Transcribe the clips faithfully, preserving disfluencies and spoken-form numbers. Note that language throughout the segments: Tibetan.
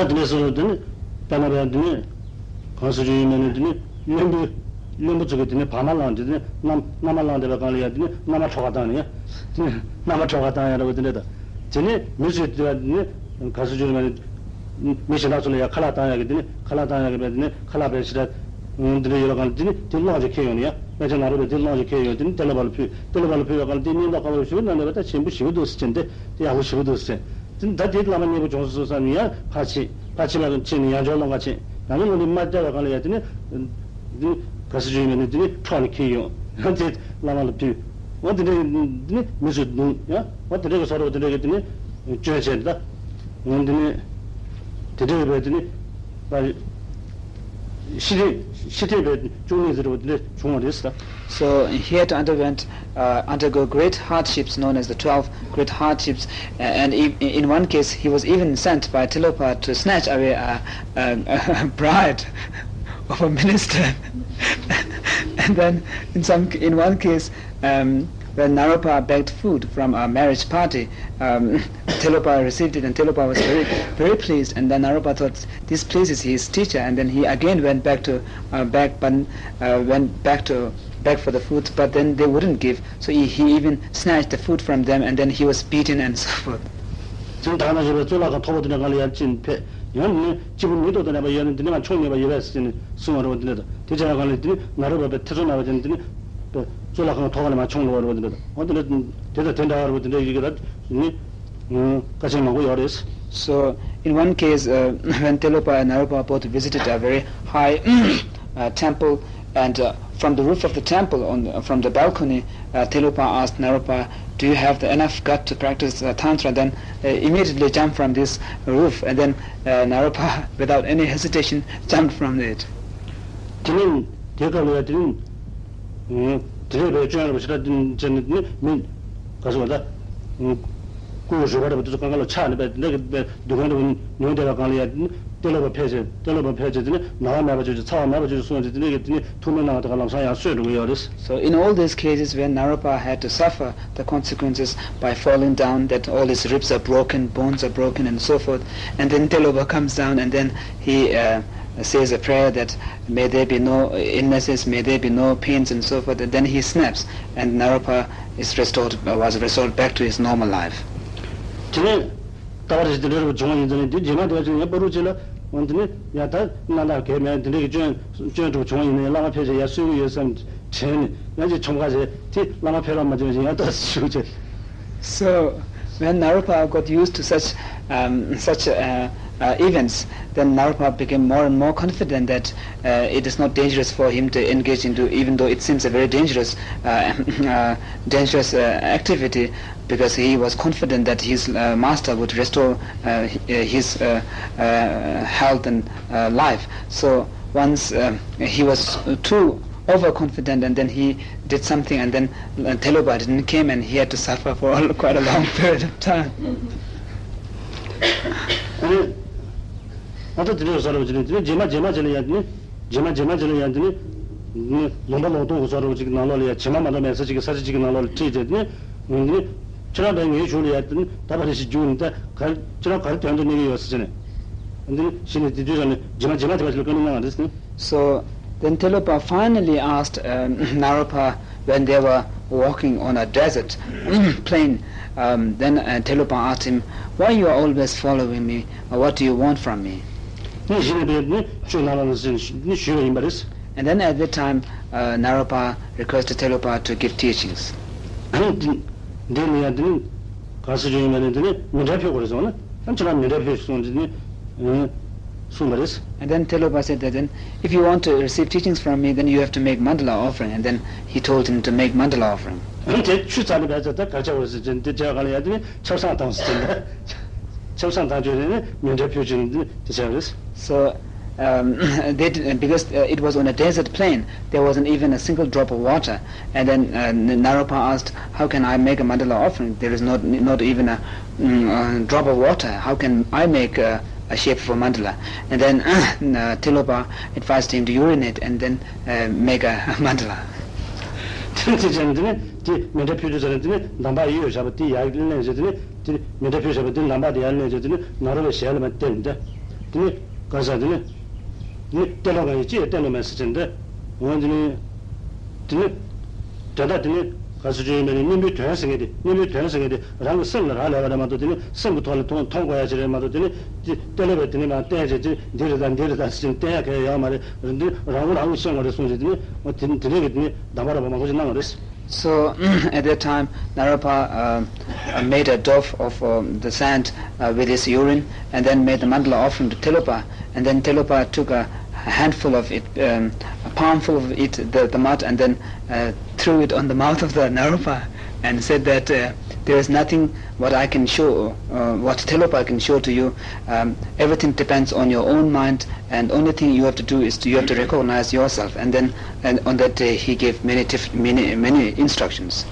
ད་དེ་ནས་སོང་དེ་ནི་དཔེར་ན་བས་དེ་ནི་གང་སུ་ཅི་ཡིན་མིན་ནི་དེ་ནི་བློན་པོ་བློན་པོ་ཚོ་གི་དེ་ནི་བག་མ་བླངས་དེ་ནི་མནའ་མནའ་མ་བླངས་བསྡད་པའི་སྒང་ལ་ཡ་དེ་ནི་མནའ་མ་འཕྲོག་ག་བཏང་ནས་ཡ་དེ་ནི་མནའ་མ་འཕྲོག་ག་བཏང་ཡ་འདྲ་བོ་དེ་འདྲ་དང་། དེ་ནི་མི་ཚོས་དེ་བ་དེ་ནི་གང་སུ་ཅི་ཡིན་མིན་ནི་མི་གཞན་དག་ཚོ་ལ་ཡ་ཁ་ལག་བཏང་ཡ་གི་དེ་ནི་ཁ་ལག་བཏང་ཡ་གི་བས་དེ་ནི་ཁ་ལག་བས་ཞེ་དྲག་འདི་འདྲ་ཡོད་པའི་སྒང་ལ་དེ་ནི་དེ་སློང་ཅིག་ཁྱེར་ཡོང་ནས་ཡ་དཔེ་ཆ་ནང་རུ་བས་དེ་སློང་ཅིག་ཁྱེར་ཡོང་དེ་ནི་ཏེ་ལོ་པ་ལ་ཕུལ། ཏེ་ལོ་པ་ལ་ཕུལ་བའི་སྒང་ལ་དེ་སྙན་ཐོ་ཁ་པར་ཞུ་ན་འདྲ་བས་ད་ཆེན་པོ་ཞེ་པོ་འདུག་ཟེར་དེ་དེ་ཡག་པོ་ཞེ་པོ་འདུག་ཟེར། དེ་ད་དེ་བླ་མ་མཉེས་པོ་བྱུང་སོང་བསམ་ནས་ཡང་ཕར་ཕྱིན། ཕར་ཕྱིན་པ་ཕྱིན་ནས་ཡང་བསྐྱར་སློང་ག་ཕྱིན། ཡང་བསྐྱར་སློང་དུས་མ་བསྐྱར་བའི་སྒང་ལ་ཡ་དེ་ནི་འདི་ག་སུ་ཅི་ཡིན་མིན་ནི་དེ་ནི་འཕྲོག་ནས་ཁྱེར་ཡོང་། ཡང་དེ་བླ་མ་ལ་ཕུལ། འོ་དེ་འདྲ་དེ་ནི་མི་ཚོས་བརྡུངས་ཡང་འོ་དེ་འདྲ་གི་བཟོ་འདྲ་བོ་དེ་འདྲ་གི་དེ་ནི་སྐྱོན་བྱས་ད། འོ་དེ་ནི་དེ་འདྲ་གི་བས་དེ་ནི་ཕར་ཤི་ཐེངས་ཤི་ཐེངས་བས་བཅུ་གཉིས་ཟེར་བ་དེ་འདྲ་བྱུང་བ་རེད་ཟེར། So he had to underwent, uh, undergo great hardships known as the twelve great hardships, uh, and e- in one case he was even sent by Tilopa to snatch away a, a, a bride of a minister. And then in some, in one case, um, when Naropa begged food from a marriage party, um, Tilopa received it and Tilopa was very, very pleased. And then Naropa thought this pleases his teacher, and then he again went back to, uh, beg, but, uh, went back to beg for the food, but then they wouldn't give. So he, he even snatched the food from them, and then he was beaten and so forth. དེ་ནི་ད་ནང་བཞིན་པའི་གཙུག་ལག་ཁང་མཐོ་པོ་དེ་འདྲ་སྒང་ལ་ཡར་ཕྱིན་ཕེབས་ཡང་ནི་སྐྱིད་པོ་མི་ཐོག་ཏུ་གནས་པ་ཡོད་ན་འདི་ནས་མར་མཆོང་ནུས་པ་ཡོད་པས་ཟེར་ནས་གསུངས་པ་རེད་བ། འདི་འདྲ་དང་དེ་བྱས་པའི་སྒང་ལ་དེ་ནི་ནཱ་རོ་པ་པའི་ཐེ་ཚོམ་ན་བ་དེ་ནི་དེ་ནི་གཙུག་ལག་ཁང་གི་ཐོག་ཁ་ནས་མར་མཆོང་འགྲོ་བ་རེད་བ། འདི་འདྲ་དང་འོ་དེ་འདྲ་དེ་དང་དེ་འདྲ་བ་རེད་བ། དེ་འདྲ་ཡི་གེ་ད་ནི་ཀ་ཆེན་མང་པོ་ཡོད་རེད། So, in one case, uh, when Tilopa and Naropa both visited a very high uh, temple, and uh, from the roof of the temple, on from the balcony, uh, Tilopa asked Naropa, "Do you have the enough gut to practice uh, tantra?" Then uh, immediately jumped from this roof, and then uh, Naropa, without any hesitation, jumped from it. དེ་ནི་དེ་སྐབས་ལ་ཡ་དེ་ནི་དེ་རེད་པའི་སྐྱོན་རེད་པ་ཞེ་དྲག་དེ་ནི་ནི་མི་ག་ཟེར་བ་ད། སྐུ་རུས་པ་འདྲ་པོ་དེ་ཚོ་གང་ག་ལ་ཆགས་ནས་པས་འདི་འདྲ་གི་པས་སྡུག་བསྔལ་འདྲ་པོ་མྱོང་བསྡད་པའི་སྒང་ལ་ཡ་ཏེ་ལོ་པ་ཕལ་ཆེར་ཏེ་ལོ་པ་ཕལ་ཆེར་དེ་ནི་ན་བ་མེད་པ་བྱོས་ཀྱི་ཚ་བ་མེད་པ་བྱོས་ཀྱི་གསུངས་ཏེ་དེ་འདྲ་གི་དེ་ནི་ཐུགས་སྨོན་གནང་བ་དེ་ག་ལམ་སང་ཡང་གསོས་འགྲོ་གི་ཡོད་རེད། So in all these cases when Naropa had to suffer the consequences by falling down, that all his ribs are broken, bones are broken and so forth, and then Telopa comes down and then he uh, says a prayer that may there be no illnesses, may there be no pains and so forth, and then he snaps and Naropa is restored, was restored back to his normal life. དེ་ནས་ལྟ་བ་རེ་ཞིག་དེ་འདྲ་རུ་བྱུང་བ་ཡིན་ཙང་ནི་འདི་རྗེས་མ་དེ་བ་ཅིག་ཡང་པ་རུ་ཅིག་ལ་འོང་དེ་ནི་ཡང་ད་གནའ་དག་གས་མེད་དེ་འདྲ་གི་སྐྱོན་སྐྱོན་འགྲུབ་བྱུང་བ་ཡིན་ནའི་བླ་མ་ཕལ་ཆེར་ཡར་གསོད་ཀྱི་ཡོད་བསམ་དྲན་ནས་ཡང་ཅིག་ཆོམ་ཁ་བྱས་དེ་བླ་མ་ཕལ་པ་མ་བྱུང་ཞིང་ཡང་ཏོག་ཙམ་ཞུགས་བྱས། So, when Naropa got used to such um, such uh, uh, events, then Naropa became more and more confident that uh, it is not dangerous for him to engage into, even though it seems a very dangerous, uh, uh, dangerous uh, activity, because he was confident that his uh, master would restore uh, his uh, uh, health and uh, life. So once uh, he was too overconfident, and then he did something, and then uh, Telopa didn't came, and he had to suffer for quite a long period of time. ཨ་ད་དེ་འདྲ་བཟོ་འདྲ་བོ་ཅིག་ནི་དེ་ནི་རྗེས་མ་རྗེས་མ་ཅིག་ལ་ཡང་དེ་ནི་རྗེས་མ་རྗེས་མ་ཅིག་ལ་ཡང་དེ་ནི་ནི་ལུང་པ་ལུང་སྟོང་གི་བཟོ་འདྲ་བོ་ཅིག་གི་ནང་ལོགས་ལ་ཡང་བྱེ་མ་མ་གཏོགས་མེད་ས་ཅིག་གི་ས་ཆ་ཅིག་གི་ནང་ལོགས་ལ་ཁྲིད་བྱས་དེ་ནི་ནི་དེ་ནི་ཁྱེད་རང་པས་ངའི་གཞུག་ལ་ཡང་དེ་ནི་ད་བར་རེ་ཞིག་རྒྱུགས་ནས་ད་ག་ཁྱེད་རང་ག་རེ་དོན་དུ་གནས་ཀྱི་ཡོད་ཟེར་བྱས་ནས་དེ་ནི་གཞི་ནས་དེ་དུས་ཙམ་ནས་རྗེས་མ་རྗེས་མ་དེ་བ་ཅིག་ལ་བཀའ་འདྲི་གནང་བ་རེད་ཟེར་ནས། So then Tilopa finally asked uh, Naropa when they were walking on a desert plain. Um, then uh, Tilopa asked him, "Why you are always following me? Uh, what do you want from me?" ནི་གཞི་ནས་པས་ནི་ཆོས་གནང་རོགས་གནང་ཟེར་ནི་ཞུས་པ་ཡིན་པ་རེད། And then at that time, uh, Naropa requested Tilopa to give teachings. འདི་ནི་ཡང་འདི་ནི་ག་སུ་ཅི་ཡིན་པ་ནི་འདི་ནི་མཎྜལ་ཕུལ་དགོས་རེད་གསུངས་ན། ཨ་ཁྱེད་རང་མཎྜལ་ཕུལ་གསུངས་འདི་ནི་གསུངས་པ་རེད། And then Tilopa said that then, if you want to receive teachings from me, then you have to make mandala offering. And then he told him to make mandala offering. དེ་ཆུ་ཚ་ནི་བས་ཚ་ད་གར་ཆ་བར་ཟེར་ཅན་དེ་བྱ་ག་ལ་ཡ་དེ་ནི་ཆབ་གསང་དང་ཟེར་ཅན་ད། ཆབ་གསང་དང་བརྗོད་ནས་ནི་མཎྜལ་ཕུལ་ཅན་དེ་བྱ་བ་རེད། So, um, they did, because uh, it was on a desert plain, there wasn't even a single drop of water. And then uh, Naropa asked, "How can I make a mandala offering? There is not not even a, mm, a drop of water. How can I make a, a shape for mandala?" And then uh, Tilopa advised him to urinate and then uh, make a mandala. དེ་ནི་དེ་བྱས་ནས་དེ་ནི་དེ་མཎྜལ་ཕུལ་དུས་ཙམ་ནས་དེ་ནི་འདམ་བག་ཡོད་བཞག་པ་དེ་ཡར་ལེན་བྱས་དེ་ནི་དེ་མཎྜལ་ཕུལ་བཞག་པ་དེ་འདམ་བག་དེ་ཡར་ལེན་བྱས་དེ་ནི་ནཱ་རོ་པའི་ཞལ་ལ་མར་བསྟན་ཏེ། དེ་ནི་ག་ཟེར་དེ་ནི་ནི་གཏན་ལ་ཕབ་ཡིན་ཅི་ཡང་གཏན་ལ་མེད་ཟེར་ཅན་དེ། འོན་དེ་ནི་དེ་ནི་དོན་དག་དེ་ནི་ག་ཟེར་རྒྱུ་ཡིན་པས་ནི་སྙན་པོའི་དོན་ཟེར་མཁན་དེ། སྙན་པོའི་དོན་ཟེར་མཁན་དེ་རང་གི་སེམས་ལ་རག་ལས་པ་རེད་མ་གཏོགས། དེ་ནི་སེམས་ཀྱི་ཐོག་ལ་མཐོང་མཐོང་དགོས་ཡ་ཅིག་རེད་མ་གཏོགས། དེ་ནི་དེ་གཏན་ལ་ཕབ་དེ་ནི་མར་བསྟན་བྱས་ཅི་འདི་རེད་ད་འདི་རེད་ད་ཟེར་ཅན་བསྟན་ཡ་གང་ཡང་ཡོད་མ་རེད། འདི་རང་ངོ་རང་ངོས་ཤེས་དགོས་རེད་གསུངས་ཅིག་དེ་ནི་འོ་དེ་དེ་འདྲའི་གི་དེ་ནི་གདམས་པ་རབ་མང་པོ་ཞིག་གནང་བ་རེད། So at that time, Naropa uh, uh, made a dove of uh, the sand uh, with his urine and then made the mandala offering to Telopa. And then Telopa took a handful of it, um, a palmful of it, the, the mud, and then uh, threw it on the mouth of the Naropa and said that uh, there is nothing what I can show, uh, what Telopa can show to you. Um, everything depends on your own mind, and only thing you have to do is to, you have to recognize yourself. And then And on that day, he gave many, diff- many, many instructions.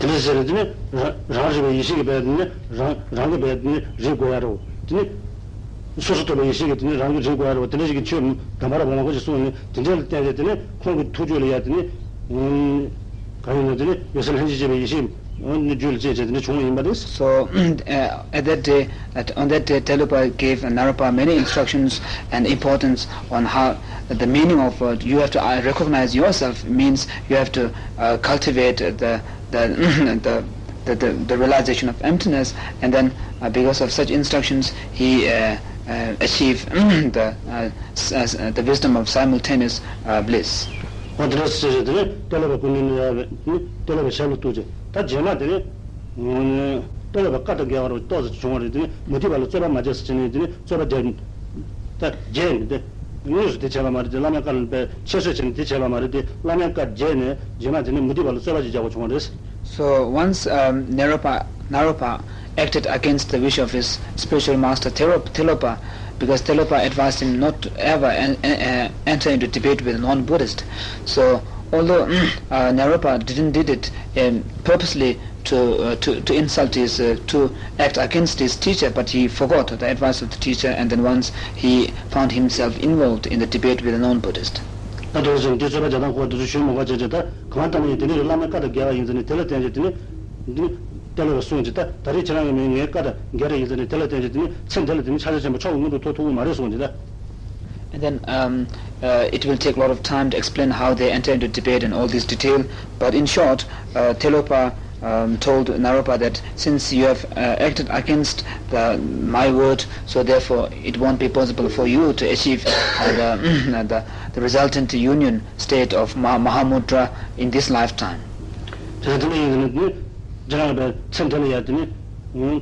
དེ་འདྲ་ཟེར་ནས་དེ་ནི་རང་རང་རིག་པའི་ཡེ་ཤེས་ཀྱི་བས་དེ་ནི་རང་རང་གི་བས་དེ་ནི་རིག་དགོས་ཡ་རེད། དེ་ནི་སོ་སོ་རྟོགས་པའི་ཡེ་ཤེས་ཀྱིས་དེ་ནི་རང་གི་རིག་དགོས་ཡ་རེད། དེ་འདྲ་ཞིག་གི་ཆོས་གདམས་པ་རབ་མང་པོ་ཞིག་གསུངས་ནས་དེ་འདྲ་ལ་བརྟེན་ཏེ་དེ་ནི་ཁོང་གི་ཐུགས་རྒྱུད་ལ་ཡ་དེ་ནི་ག་ཡིན་ན་དེ་ནི་འོད་གསལ་ལྷན་ཅིག་སྐྱེས་པའི་ཡེ་ཤེས་རྒྱུད་ལ་སྐྱེས་བྱས་དེ་ནི་བྱུང་བ་ཡིན་པ་རེད། So uh, at that day, at, on that day, Telopa gave Naropa many instructions and importance on how the meaning of uh, you have to uh, recognize yourself means you have to uh, cultivate the the, the the, the, the realization of emptiness, and then uh, because of such instructions, he uh, uh, achieved the uh, s- uh, the wisdom of simultaneous uh, bliss. འོ་དེ་འདྲ་ཟེར་བྱས་དེ་ནི་གཏན་ལ་ཕབ་སྐུ་མདུན་ལ་ཡ་བས་ནི་གཏན་ལ་ཕབ་ཞབས་ལ་གཏུགས་བྱས། ད་རྗེས་མ་དེ་ནི་གཏན་ལ་ཕབ་བཀའ་དང་འགལ་བ་རུ་ཏོག་ཙམ་བྱུང་བ་རེད། དེ་ནི་མུ་སྟེགས་པ་ལ་རྩོད་པ་མ་བྱེད་ཟེར་བྱས་ནས་དེ་ནི་རྩོད་པ་བརྒྱབ། ད་བརྒྱབ་ནས་དེ་དངོས་སུ་དེ་བྱས་པ་མ་རེད་དེ། བླ་མའི་བཀའ་ལ་ཕར་ཁྱད་གསོད་བྱས་ནས་དེ་བྱས་པ་མ་རེད་དེ། བླ་མའི་བཀའ་བརྗེད་ནས་རྗེས་མ་དེ་ནི་མུ་སྟེགས་པ་ལ་རྩོད་པ་ཅིག་རྒྱག་པ་བྱུང་བ་རེད། So once um, Naropa, Naropa acted against the wish of his spiritual master Tero- Tilopa, because Tilopa advised him not to ever en- en- uh, enter into debate with a non-Buddhist. So although uh, Naropa didn't did it um, purposely to, uh, to, to insult his, uh, to act against his teacher, but he forgot the advice of the teacher, and then once he found himself involved in the debate with a non-Buddhist. ད་དེ་ཚོ་འདི་རྩོད་པ་རྒྱག་སྟངས་སྐོར་དེ་ཚོ་ཞུས་མ་དགོས་བྱས་བྱས། ད་གང་ལྟར་ན་ཡང་དེ་འདྲའི་བླ་མའི་བཀའ་དང་འགལ་བ་ཡིན་ཟེར་ནས་དེ་ལ་བརྟེན་བྱས་དེ་ནི་འདི་གཏན་ལ་ཕབ་གསུངས་བྱས། ད་ད་རེས་ཁྱེད་རང་གིས་མིན་ངའི་བཀའ་དང་འགལ་རེད་ཡིན་ཟེར་ནས་དེ་ལ་བརྟེན་བྱས་དེ་ནི་ཚེ་འདི་ལ་དེ་ནི་ཕྱག་རྒྱ་ཆེན་པོ་མཆོག་གི་མངོན་པར་མཐོང་ཐུབ་ཀྱི་མ་རེད་གསུངས་བྱས། ད And then um, uh, it will take a lot of time to explain how they enter into debate and all this detail. But in short, uh, Telopa um, told Naropa that since you have uh, acted against the, my word, so therefore it won't be possible for you to achieve uh, the, the, the resultant union state of Ma- Mahamudra in this lifetime. དེ་ལྟར་ཡིན་ནི་ཁྱེད་རང་པའི་མཚན་དེ་ལ་ཡ་དེ་ནི།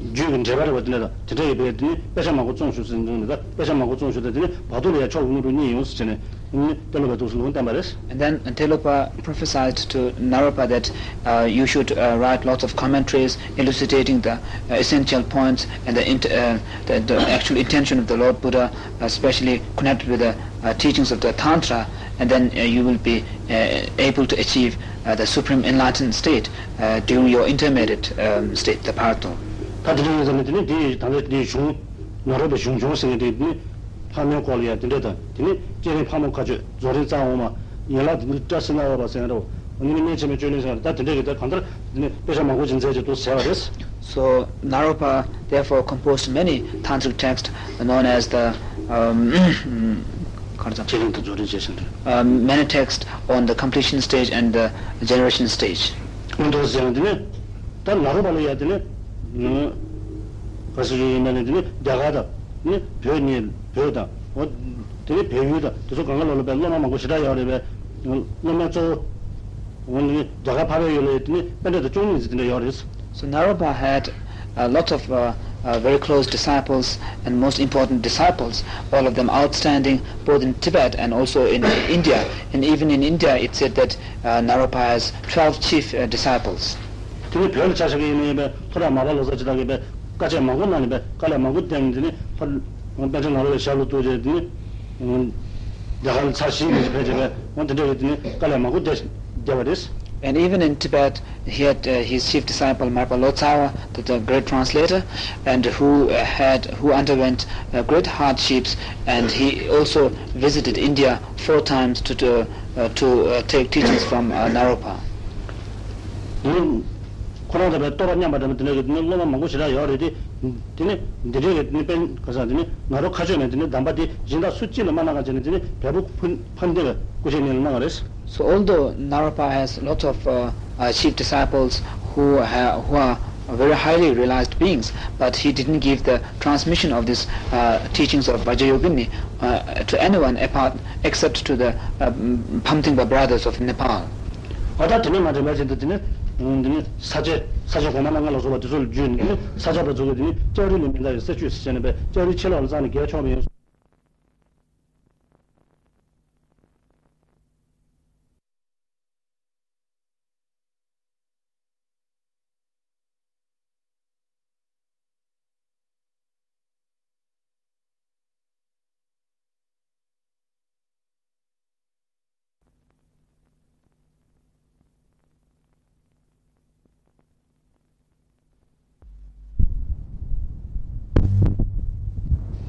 རྒྱུད་ཀྱི་འགྲེལ་པ་རེད་པ། དེ་འདྲ་དང་དེ་འདྲ་ཡོད་པས་དེ་ནི་དཔེ་ཆ་མང་པོ་བཙོང་ཤོག་ཟེར་འདུག་ནི། ད་དཔེ་ཆ་མང་པོ་བཙོང་ཤོག་དང་དེ་ནི་བར་དོ་ལ་ཡང་མཆོག་གི་དངོས་གྲུབ་བརྙེས་ཡོང་ཟེར་བྱས་ནས་ནི་གཏན་ལ་ཕབ་ཐུགས་སུ་ལུང་བསྟན་པ་རེད། And then Tilopa prophesied to Naropa that uh, you should uh, write lots of commentaries elucidating the uh, essential points and the, int- uh, the, the actual intention of the Lord Buddha, especially connected with the uh, teachings of the Tantra, and then uh, you will be uh, able to achieve uh, the supreme enlightened state uh, during your intermediate um, state, the Bharato. ད་དེ་འདྲ་ཡིན་ཙང་ནི་དེ་ནི་དེ་ད་ལྟ་དེ་གཞུང་ནཱ་རོ་པའི་གཞུང་ཆུང་ཟེར་མཁན་དེ་ནི་ཕག་མོའི་སྐོར་ལ་ཡ་དེ་འདྲ་དང་། དེ་ནི་སྐྱེས་རིང་ཕག་མོ་མཁའ་སྤྱོད། རྫོགས་རིང་རྩ་འོག་མ། ཡན་ལག་དེ་ནི་བཀྲ་ཤིས་ལྔ་པ་ཟེར་མཁན་རེད། འོ་ནི་ནི་སྨན་ཆེན་མོའི་བཅུད་ལེན་ཟེར་མཁན་རེད། ད་དེ་འདྲ་གི་ད་གང་ལྟར་དེ་ནི་དཔེ་ཆ་མང་པོ་ཅིག་མཛད་ཅིག་འདུག་ཟེར་བ་རེད། So Naropa therefore composed many tantric texts known as the um, ག་རེ་ཟེར། སྐྱེས་རིང་དང་རྫོགས་རིང་བཅས་ཟེར་འདྲ། Um, many texts on the completion stage and the generation stage. མངོན་མཐོ་ཟེར་ཡང་དེ་ནི་ད་ནཱ་རོ་པ་ལ་ཡ་དེ་ནི་ག་ཟེར་ཡོད་ཡིན་ན་ནི་དེ་ནི་རྒྱ་གར་དང་ནི་བོད་གཉིས། བོད་དང་འོ་དེ་ནི་བལ་ཡུལ་དང་དེ་ཚོ་གང་ག་ལོག་ལ་པའི་སློབ་མ་མང་པོ་ཞེ་དྲག་ཡོད་རེད་པས། སློབ་མའི་གཙོ་བོ་འོ་ནི་རྒྱ་གར་འཕགས་པའི་ཡུལ་ལ་ཡ་དེ་ནི་པཎྜི་ཏ་བཅུ་གཉིས་ཙམ་དེ་འདྲ་ཡོད་རེད། So Naropa had a lot of uh, uh, very close disciples and most important disciples, all of them outstanding both in Tibet and also in India. And even in India, it said that uh, Naropa has twelve chief uh, disciples. དེ་ནི་བོད་ལ་ཆ་བཞག་གི་ཡིན་ན་ཡིན་པས་ལྷོ་བྲག་མར་པ་ལོ་ཙཱ་ཇི་ལྟ་གིས་པས་དཀའ་སྤྱད་མང་པོ་གནང་ནས་པས་དཀའ་ལས་མང་པོ་བརྒྱབ་ནས་དེ་ནི་ཕར་པཎ་ཆེན་ནཱ་རོ་པའི་ཞབས་ལ་གཏུགས་བྱས་དེ་ནི། རྒྱ་གར་ལ་ཚར་བཞི་གི་ཕལ་ཆེར་བས་འོ་དེ་འདྲ་གི་དེ་ནི་དཀའ་ལས་མང་པོ་བརྒྱབ་བརྒྱབ་པ་རེད། And even in Tibet, he had uh, his chief disciple Marpa Lotsawa, the, the great translator, and who uh, had who underwent uh, great hardships, and he also visited India four times to to, uh, to uh, take teachings from uh, Naropa. ནི་ཁོ་ ཁོ་རང་ཚོ་བས་ལྟོ་བ་མཉམ་པ་འདྲ་པོ་དེ་འདྲ་གི་དེ་ནི་སློབ་མ་མང་པོ་ཞེ་དྲག་ཡོད་རེད་དེ། དེ་ནི་འདི་འདྲའི་གི་དེ་ནི་དཔེ་ག་ས་དེ་ནི་ང་རང་ཁ་ཕྱོགས་ནས་དེ་ནི་གདམས་པ་དེ་གཞན་དག་སུ་གཅིག་ལ་མ་གནང་ག་བྱས་ནས་དེ་ནི་བལ་པོ་ཕུ་ཕམ་བསྟན་པའི་སྐུ་ཞབས་ཉིད་ལ་གནང་བ་རེད། So although Naropa has lots of uh, uh, chief disciples who ha- who are very highly realized beings, but he didn't give the transmission of these uh, teachings of Vajrayogini uh, to anyone apart except to the uh, Phamtingpa brothers of Nepal. འོ་ད་དེ་ནས་མ་འདྲེན་པ་བཞིན་དུ་དེ་ནི་འདི་ནི་ས་ཆ་ས་ཆ་གོང་མ་རྣམ་ལྔ་ལ་སོགས་པ་དེ་ཚོ་ལ་བརྒྱུད་ནས་ནི་ས་ཆ་པ་ཚོ་གིས་དེ་ནི་ལྕགས་རི་ལ་མི་འདའ་བའི་ས་བཅུད་ཟེར་བྱས་ནས་པས་ལྕགས་རིའི་ཕྱི་ལོགས་ལ་བཙགས་ནས་རྒྱལ་ཆོག་པ་ཡིན།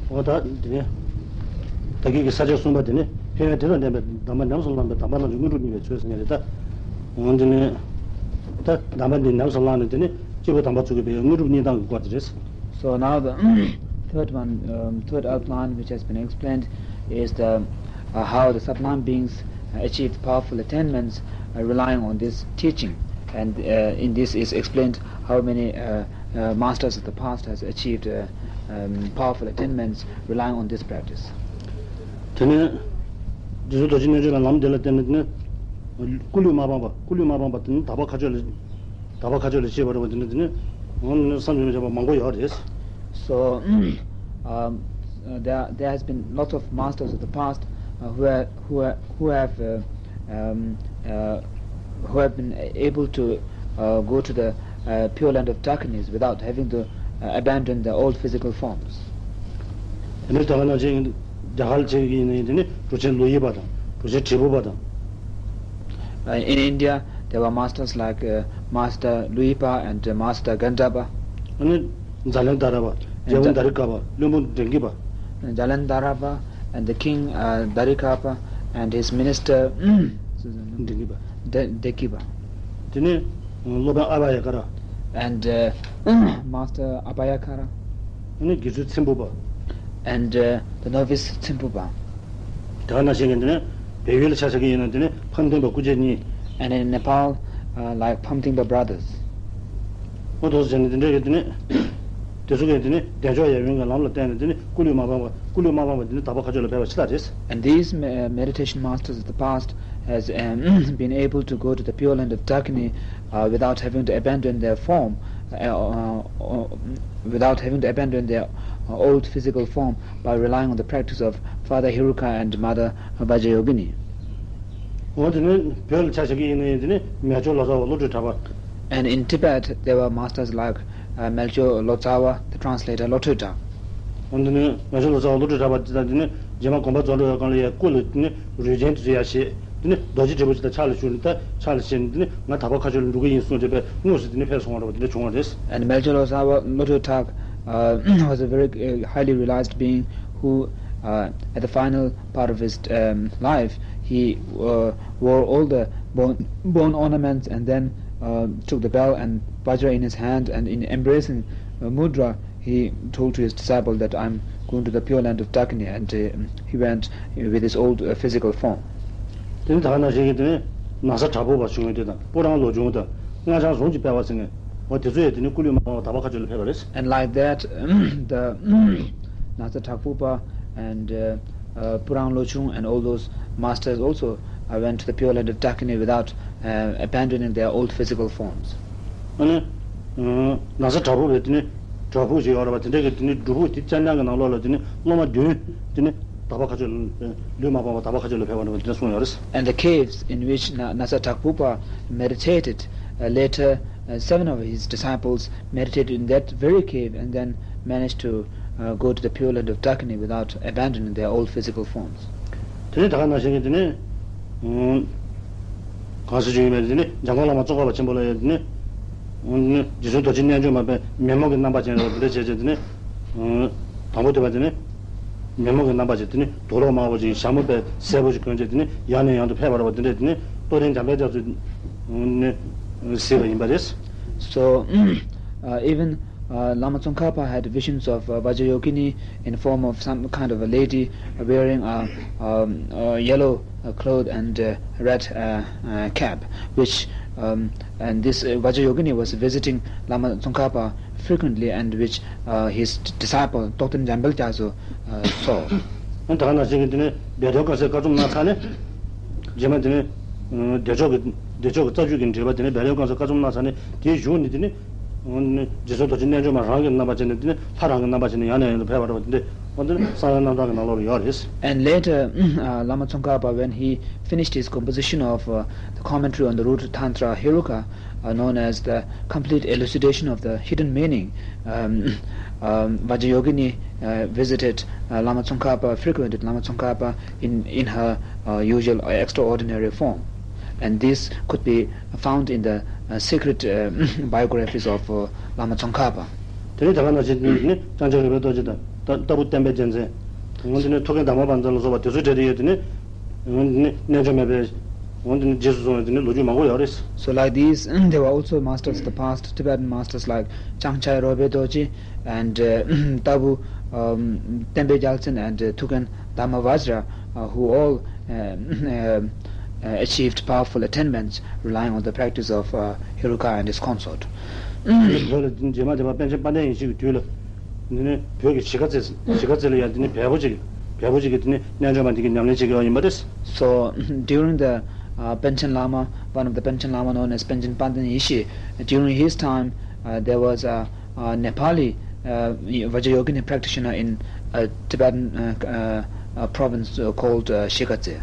འོ་ད་དེ་ནས་ད་གིན་གྱི་ས་བཅད་གསུམ་པ་དེ་ནི་ཕན་ཡོན་དེ་དང་ལྡན་པའི་གདམས་པ་ཉམས་སུ་བླངས་པའི་གདམས་པ་རྣམས་ཀྱི་དངོས་གྲུབ་བརྙེས་པའི་ཚུལ་ཟེར་མཁན་རེད་ད། འོ་དེ་ནས་ད་གདམས་པ་འདི་ཉམས་སུ་བླངས་ནས་དེ་ནི་སྐྱེས་བུ་དམ་པ་ཚོ་གི་བའི་དངོས་གྲུབ་བརྙེས་སྟངས་ཀྱི་སྐོར་དེ་རེད། So now the third one, um, third outline which has been explained is the uh, how the sublime beings uh, achieved powerful attainments uh, relying on this teaching, and uh, in this is explained how many uh, uh, masters of the past has achieved uh, um, powerful attainments relying on this practice. དེ་ནས་རྗེ་བཙུན་རྡོ་རྗེ་རྣལ་འབྱོར་ལ་ལམ་འདི་ལ་བརྟེན་ནས་དེ་ནས་སྐུ་ལུས་མ་སྤངས་པ། སྐུ་ལུས་མ་སྤངས་པ་དེ་ནི་དག་པ་མཁའ་སྤྱོད་ལ་དག་པ་མཁའ་སྤྱོད་ལ་སྐྱེས་པ་རེད་པ། དེ་ནི་དེ་ནི་འོ་ནི་བསམ་གྱིས་མི་ཁྱབ་པ་མང་པོ་ཡོད་རེད། So um, uh, there, there has been lots of masters of the past uh, who, have, who, have, who have uh, um, uh, who have been able to uh, go to the uh, pure land of Dakinis without having to uh, abandon their old physical forms. དེ་ནས་ད་ག་ནང་བཞིན་རྒྱ་གར་བྱེད་ཀྱི་ཡིན་ན་ཡང་དེ་ནི་གྲུབ་ཆེན་ལོ་ཡི་པ་དང་གྲུབ་ཆེན་དྲིལ་བུ་པ་དང་། Uh, in India, there were masters like uh, Master Luipa and uh, Master Gandhapa. ཨ་ནི་ཛ་ལན་དྷ་ར་པ། རྒྱལ་པོ་དྷ་རི་ཀ་པ། བློན་པོ་ཌེང་གི་པ། Jalandharapa and the king uh, Dharikapa and his minister ཌེང་གི་པ། De- Dekipa དེ་ནས་སློབ་དཔོན་ཨ་བ་ཡ་ཀ་ར། And uh, Master Abhayakara ཨ་ནི་དགེ་ཚུལ་ཚེམ་བུ་པ། And uh, the novice Tsimpupa. དེ་ག་ནང་བཞིན་གྱི་འདི་ནི་བལ་ཡུལ་ལ་ཆ་བཞག་གི་ཡིན་ན་འདི་ནི་ཕམ་མཐིང་པ་སྐུ་མཆེད་གཉིས། And in Nepal, uh, like Phamtingpa brothers. འོ་དོ་ཟེར་ནས་འདི་འདྲ་གི་འདི་ནི་དེ་ཚོ་གིས་འདི་ནི་བདེ་མཆོག་ཡབ་ཡུམ་གྱི་ལམ་ལ་བརྟེན་ནས་འདི་ནི་སྐུ་ལུས་མ་སྤངས་པ། སྐུ་ལུས་མ་སྤངས་པ་འདི་ནི་དག་པ་མཁའ་སྤྱོད་ལ་ཕེབས་པ་ཕྱི་ལ་རེད། And these me- meditation masters of the past has um, been able to go to the pure land of Dakini uh, without having to abandon their form, uh, uh, uh, without having to abandon their uh, old physical form by relying on the practice of Father Heruka and Mother Vajrayogini. འོ་དེ་ནི་བོད་ལ་ཆ་བཞག་གི་ཡིན་ན་ཡང་དེ་ནི་མལ་ཆོས་ལོ་ཙཱ་བ་བློ་གྲོས་གྲགས་པ། And in Tibet, there were masters like uh, Melchor Lotsawa, the translator Lothodak. འོ་དེ་ནི་མལ་ཆོས་ལོ་ཙཱ་བ་བློ་གྲོས་གྲགས་པ་དེ་དང་དེ་ནི་རྗེས་མ་དགོངས་པ་རྫོགས་འགྲོ་བའི་སྒང་ལ་ཡང་སྐུ་ལ་དེ་ནི་རུས་ཆེན་དེ་ཚོ་ཡར་བཞེས། དེ་ནི་རྡོ་རྗེ་དྲིལ་བུ་ཅིག་དང་ཕྱག་ལ་ཞུགས་ནས་ད་ཕྱག་ལ་བཞེས་ནས་དེ་ནི་ང་དག་པ་མཁའ་སྤྱོད་ལ་འགྲོ་གི་ཡིན་གསུངས་ཏེ་དངོས་སུ་དེ་ནི་ཕེབས་སོང་བ་རེད་པ། དེ་འདྲ་བྱུང་བ་རེད། And Melchor Lotsawa Lothodak uh, was a very uh, highly realized being who, uh, at the final part of his um, life, he uh, wore all the bone, bone ornaments and then uh, took the bell and vajra in his hand, and in embracing uh, mudra, he told to his disciple that I'm going to the pure land of Dakini, and uh, he went with his old uh, physical form. དེ་ནི་ད་ག་ནང་བཞིན་གྱི་དེ་ནི་ན་བཟའ་དྲག་པོ་པ་བྱུང་བའི་དེ་དང་སྤུ་རངས་ལོ་ཆུང་དང་སྔགས་འཆང་ཟུང་གིས་སྤེལ་བ་ཟེར་མཁན། འོ་དེ་ཚོ་ཡང་དེ་ནི་སྐུ་ལུས་མ་སྤངས་པར་དག་པ་མཁའ་སྤྱོད་ལ་ཕེབས་པ་རེད། And like that, the Nasa Thakpupa and uh, uh, Purang Lochung and all those masters also uh, went to the pure land of Dakini without uh, abandoning their old physical forms. ཨ་ནི། ཨ། ན་བཟའ་དྲག་པོ་བས་དེ་ནི་སྒྲ་ཕུག་ཅིག་ཡོད་རེད་པ། དེ་འདྲ་གི་དེ་ནི་སྒྲ་ཕུག་དེ་རྐྱང་རྐྱང་གི་ནང་ལོགས་ལ་དེ་ནི་སློབ་མ་བདུན་དེ་ནི་དག་པ་མཁའ་སྤྱོད་ལུས་མ་སྤངས་པར་དག་པ་མཁའ་སྤྱོད་ལ་ཕེབས་པ་འདྲ་བ་དེ་འདྲ་གསུངས་ཡོད་རེད། And the caves in which Na- Nasa Thakpupa meditated uh, later, uh, seven of his disciples meditated in that very cave and then managed to uh, go to the pure land of Dakini without abandoning their old physical forms. དེ་ནི་ད་ག་ནང་བཞིན་གྱི་དེ་ནི། ཨུམ། གང་ཟེར་རྒྱུ་ཡིན་པས་དེ་ནི་འཇམ་མགོན་བླ་མ་ཙོང་ཁ་པ་ཆེན་པོ་ལ་ཡང་དེ་ནི། ཨུམ། རྗེ་བཙུན་རྡོ་རྗེ་རྣལ་འབྱོར་མ་པས་མེ་མོ་གི་རྣམ་པ་ཅན་རེད་པ། དེ་འདྲ་བྱས་བྱས་དེ་ནི། ཨུམ། དང་པོ་དེ་བ་དེ་ནི། མེ་མོ་གི་རྣམ་པ་ཅན་དེ་ནི་དུག་ལོག་དམར་པོ་ཅིག་ཞྭ་མོ་པས་སེར་པོ་ཞིག་གོན་བྱས་དེ་ནི་ཡང་ནས་ཡང་དུ་ཕེབས་པ་རེད་པ། དེ་འདྲས་དེ་ནི་རྟོགས་ལྡན་འཇམ་དཔལ་རྒྱ་མཚོས་ནི་གཟིགས་པ་ཡིན་པ་རེད། So, uh, even uh, Lama Tsongkhapa had visions of uh, Vajrayogini in form of some kind of a lady wearing a, um, a yellow uh, cloth and uh, red uh, uh, cap, which um, and this uh, Vajrayogini was visiting Lama Tsongkhapa frequently, and which uh, his disciple Tokten Jambel Kyazo uh, saw. ཨ་ད་ག་ནང་བཞིན་གྱི་དེ་ནས་བལ་དོའི་དཀར་གསལ་བཀའ་རྩོམ་གནང་ཚར་ནས། རྗེས་མ་དེ་ནས་ཨ་བདེ་མཆོག་གི་བདེ་མཆོག་གི་རྩ་རྒྱུད་ཀྱི་འགྲེལ་པ་དེ་ནས་བལ་དོའི་དཀར་གསལ་བཀའ་རྩོམ་གནང་ཚར་ནས། དེའི་གཞུག་ནས་དེ་ནས་ཨ་རྗེ་བཙུན་རྡོ་རྗེ་རྣལ་འབྱོར་མ་རང་གི་རྣམ་པ་ཅན་ནས་དེ་ནས་ལྷ་རང་གི་རྣམ་པ་ཅན་ནས་ཡང་ནས་ཡང་དུ་ཕེབས་པ་འདྲ་བ་དེ་འདྲ། འོ་དེ་ནས་གསང་བའི་རྣམ་གྲངས་ཀྱི་ནང་ལོགས་ལ་ཡོད་རེད། And later, uh, Lama Tsongkhapa, when he finished his composition of uh, the commentary on the Rudrattantra Heruka, uh, known as the complete elucidation of the hidden meaning, um, um, Vajrayogini uh, visited uh, Lama Tsongkhapa, frequented Lama Tsongkhapa in, in her uh, usual extraordinary form. And this could be found in the uh, secret uh, biographies of uh, Lama Tsongkhapa. དེ་ནས་ད་ག་ནང་བཞིན་དེ་ནི་ལྕང་སྐྱ་རོལ་པའི་རྡོ་རྗེ་དང་ལྟ་ལྟ་བུ་བསྟན་པའི་རྒྱལ་མཚན། འོན་ཏེ་ནི་ཐུའུ་བཀྭན་དྷརྨ་བཛྲ་ལ་སོགས་པ་དེ་ཚོའི་གྲས་དེ་ཡོད་དེ་ནི། འོན་ཏེ་ནི་རྣལ་འབྱོར་མའི་དཔལ། འོན་ཏེ་ནི་རྗེས་སུ་བཟུང་བའི་དེ་ནི་ལོ་རྒྱུས་མང་པོ་ཡོད་རེད། So like these, there were also masters of the past, Tibetan masters like Changchai Robe Dorji and uh, Tabu um, Tembe Gyaltsen and uh, Tuken Dhamma Vajra, uh, who all uh, uh, uh, achieved powerful attainments relying on the practice of uh, Heruka and his consort. བོད་ལ་རྗེས་མ་དེ་བ་པཎ་ཆེན་དཔལ་ལྡན་ཡེ་ཤེས་ཀྱི་དུས་ལ། འདི་ནི་བོད་ཀྱི་གཞིས་ཀ་རྩེ། གཞིས་ཀ་རྩེ་ལ་ཡང་འདི་ནི་བལ་པོ་ཅིག་བལ་པོ་ཅིག་གིས་འདི་ནི་རྣལ་འབྱོར་མ་འདི་གི་ཉམས་ལེན་བྱེད་ཀྱི་ཡོད་ཡིན་པ་རེད། So during the uh, Panchen Lama, one of the Panchen Lama known as Panchen Pandan Yeshe, during his time uh, there was a, a Nepali uh, Vajrayogini practitioner in a Tibetan uh, uh, uh, province uh, called uh, Shikatse.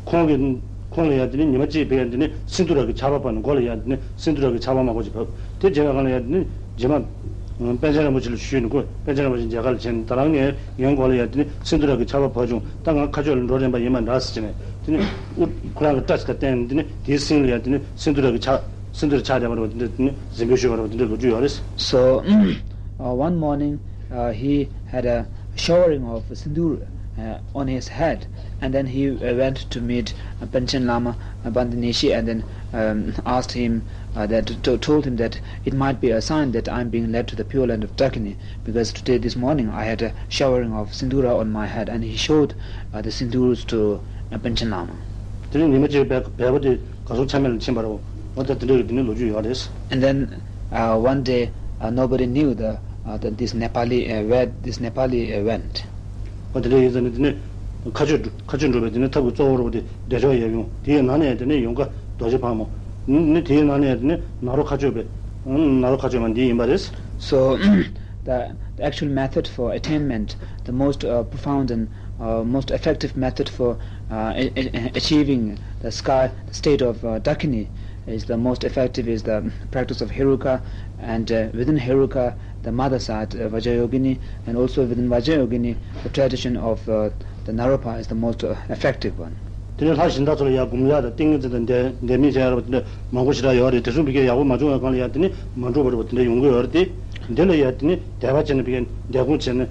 ཁོང་གིས་ཁོང་ལ་ཡང་དེ་ནི་ཉི་མ་གཅིག་བས་ཡང་དེ་ནི་སིནྡྷུ་ར་གི་ཆར་པ་བབས་ནས། མགོ་ལ་ཡང་དེ་ནི་སིནྡྷུ་ར་གི་ཆར་པ་མང་པོ་ཅིག་བབས། དེ་བྱས་པའི་སྒང་ལ་ཡང་དེ་ནི་རྗེས་མ་པཎ་ཆེན་རིན་པོ་ཆེ་ལ་ཞུས་ནས། ཁོས་པཎ་ཆེན་རིན་པོ་ཆེ་མཇལ་ཁ་ལ་བྱས་ནས། ད་རང་ངའི་ངའི་མགོ་ལ་ཡང་དེ་ནི་སིནྡྷུ་ར་གི་ཆར་པ་བབས་བྱུང་། ད་ང་མཁའ་སྤྱོད་ལ་འགྲོ་རན་པ་ཡིན་མ་འདྲ་ཟེར་བྱས་ནས། དེ་ནི་དབུ་ཁོ་རང་གི་སྐྲ་ཅིག་ག་བསྟན་ནས། དེ་ནི་དེའི་སེང་ལ་ཡང་དེ་ནི་སིནྡྷུ་ར་གི་ཆར་སིནྡྷུ་ར་ཆགས་བསྡད་པ་འདྲ་བ་དེ་འདྲ། དེ་ནི་གཟིམ་དཔོན་ཞུས་པ་འདྲ་བ་དེ་འདྲའི་ལོ་རྒྱུས་ཡོད་རེད། So, uh, one morning, uh, he had a showering of sindoor uh, on his head, and then he uh, went to meet uh, Panchen Lama uh, Bhante Nyingshi, and then um, asked him uh, that to, told him that it might be a sign that I'm being led to the pure land of Dakini, because today, this morning, I had a showering of sindura on my head, and he showed uh, the sindoors to uh, Panchen Lama. དེ་ནས་ཉི་མ་གཅིག་བལ་བལ་པོ་དེ་ག་སོང་ཆ་མེད་ལ་ཕྱིན་པ་རེད། འོ་ད་དེ་འདྲ་གི་དེ་ནས་ལོ་རྒྱུས་ཡོད་རེད། And then uh, one day, uh, nobody knew the uh, that this Nepali uh, where this Nepali uh, went. འོ་དེ་འདྲ་ཡིན་ཙང་ནི་དེ་ནས་མཁའ་སྤྱོད་མཁའ་སྤྱོད་འགྲོ་བའི་དེ་ནས་ཐབས་ཀྱི་གཙོ་བོ་རུ་དེ་བདེ་མཆོག་ཡབ་ཡུམ། དེའི་ནང་ནས་དེ་ནས་ཡུམ་བཀའ་རྡོ་རྗེ་ཕག་མོ། ནི་དེའི་ནང་ནས་དེ་ནས་ནཱ་རོ་མཁའ་སྤྱོད་པའི་ནཱ་རོ་མཁའ་སྤྱོད་མ་འདི་ཡིན་པ་རེད། So the, the actual method for attainment, the most uh, profound and uh, most effective method for uh, a- a- achieving the sky, the state of uh, Dakini, is the most effective is the practice of Heruka, and uh, within Heruka, the mother side, uh, Vajrayogini, and also within Vajrayogini, the tradition of uh, the Naropa is the most uh, effective one. དེ་ནས་ལྷ་གཞན་དག་ཚོ་ལ་ཡང་སྒོམ་ཡག་དང་ཏིང་ངེ་འཛིན་དང་ལྡན་ལྡན་མིན་བྱས་ཡག་ར་བ་དེ་འདྲ་མང་པོ་ཞེ་དྲག་ཡོད་རེད། དེ་ཚོ་མི་སྐད་ཡག་པོ་མ་བྱུང་བའི་སྒང་ལ་ཡང་དེ་ནི་མ་འགྲུབ་པ་ར་བ་དེ་འདྲ་ཡོང་གི་ཡོད་རེད། དེ་འདི་ལ་ཡང་དེ་ནི་དད་པ་བྱས་ནས་མི་སྐད་འདེད་སྐུང་བྱས་ནས་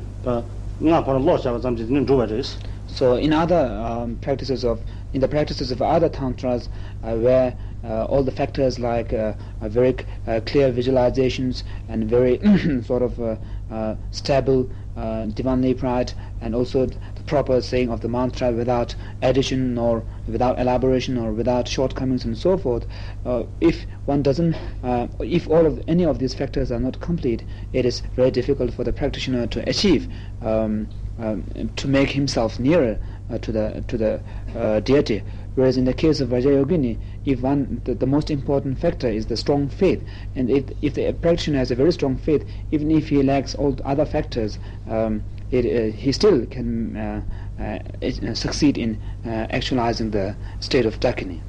སྔགས་ཁོ་རང་ཀློག་བཞག་པ་ཙམ་གྱིས་དེ་ནི་འགྲུབ་པ་རེད། So in other um, practices of in the practices of other tantras, uh, where uh, all the factors like uh, uh, very uh, clear visualizations and very sort of uh, uh, stable uh, divinely bright, and also the proper saying of the mantra without addition nor without elaboration or without shortcomings and so forth. Uh, if one doesn't, uh, if all of any of these factors are not complete, it is very difficult for the practitioner to achieve, um, um, to make himself nearer uh, to the to the uh, deity. Whereas in the case of Vajrayogini, if one the, the most important factor is the strong faith, and if if the practitioner has a very strong faith, even if he lacks all the other factors, um, it, uh, he still can uh, uh, uh, succeed in uh, actualizing the state of Dakini.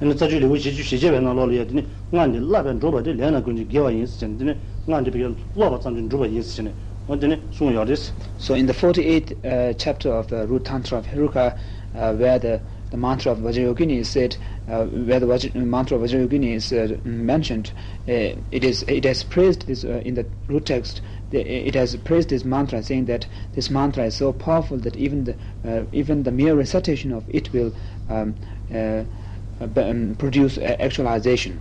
ཨ་ནི་རྩ་རྒྱུད་ལེའུ་བཞི་བཅུ་ཞེ་བརྒྱད་པའི་ནང་ལོགས་ལ་ཡང་དེ་ནི་སྔགས་འདི་བསླབ་པས་འགྲུབ་པ་སྟེ། ལས་རྣམས་ཀུན་གྱི་དགེ་བ་ཡིན་ཟེར་ནས། དེ་ནི་སྔགས་འདི་བའི་ཀློག་པ་ཙམ་གྱིས་འགྲུབ་པ་ཡིན་ཟེར་ནས། འོ་དེ་ནི་གསུངས་ཡོད་རེད། So in the forty-eighth uh, chapter of the Rudrattantra of Heruka, uh, where the, the mantra of Vajrayogini is said, uh, where the Vajra, mantra of Vajrayogini is uh, mentioned, uh, it is it has praised this uh, in the root text. The, it has praised this mantra, saying that this mantra is so powerful that even the uh, even the mere recitation of it will um, uh, uh, b- um, produce uh, actualization.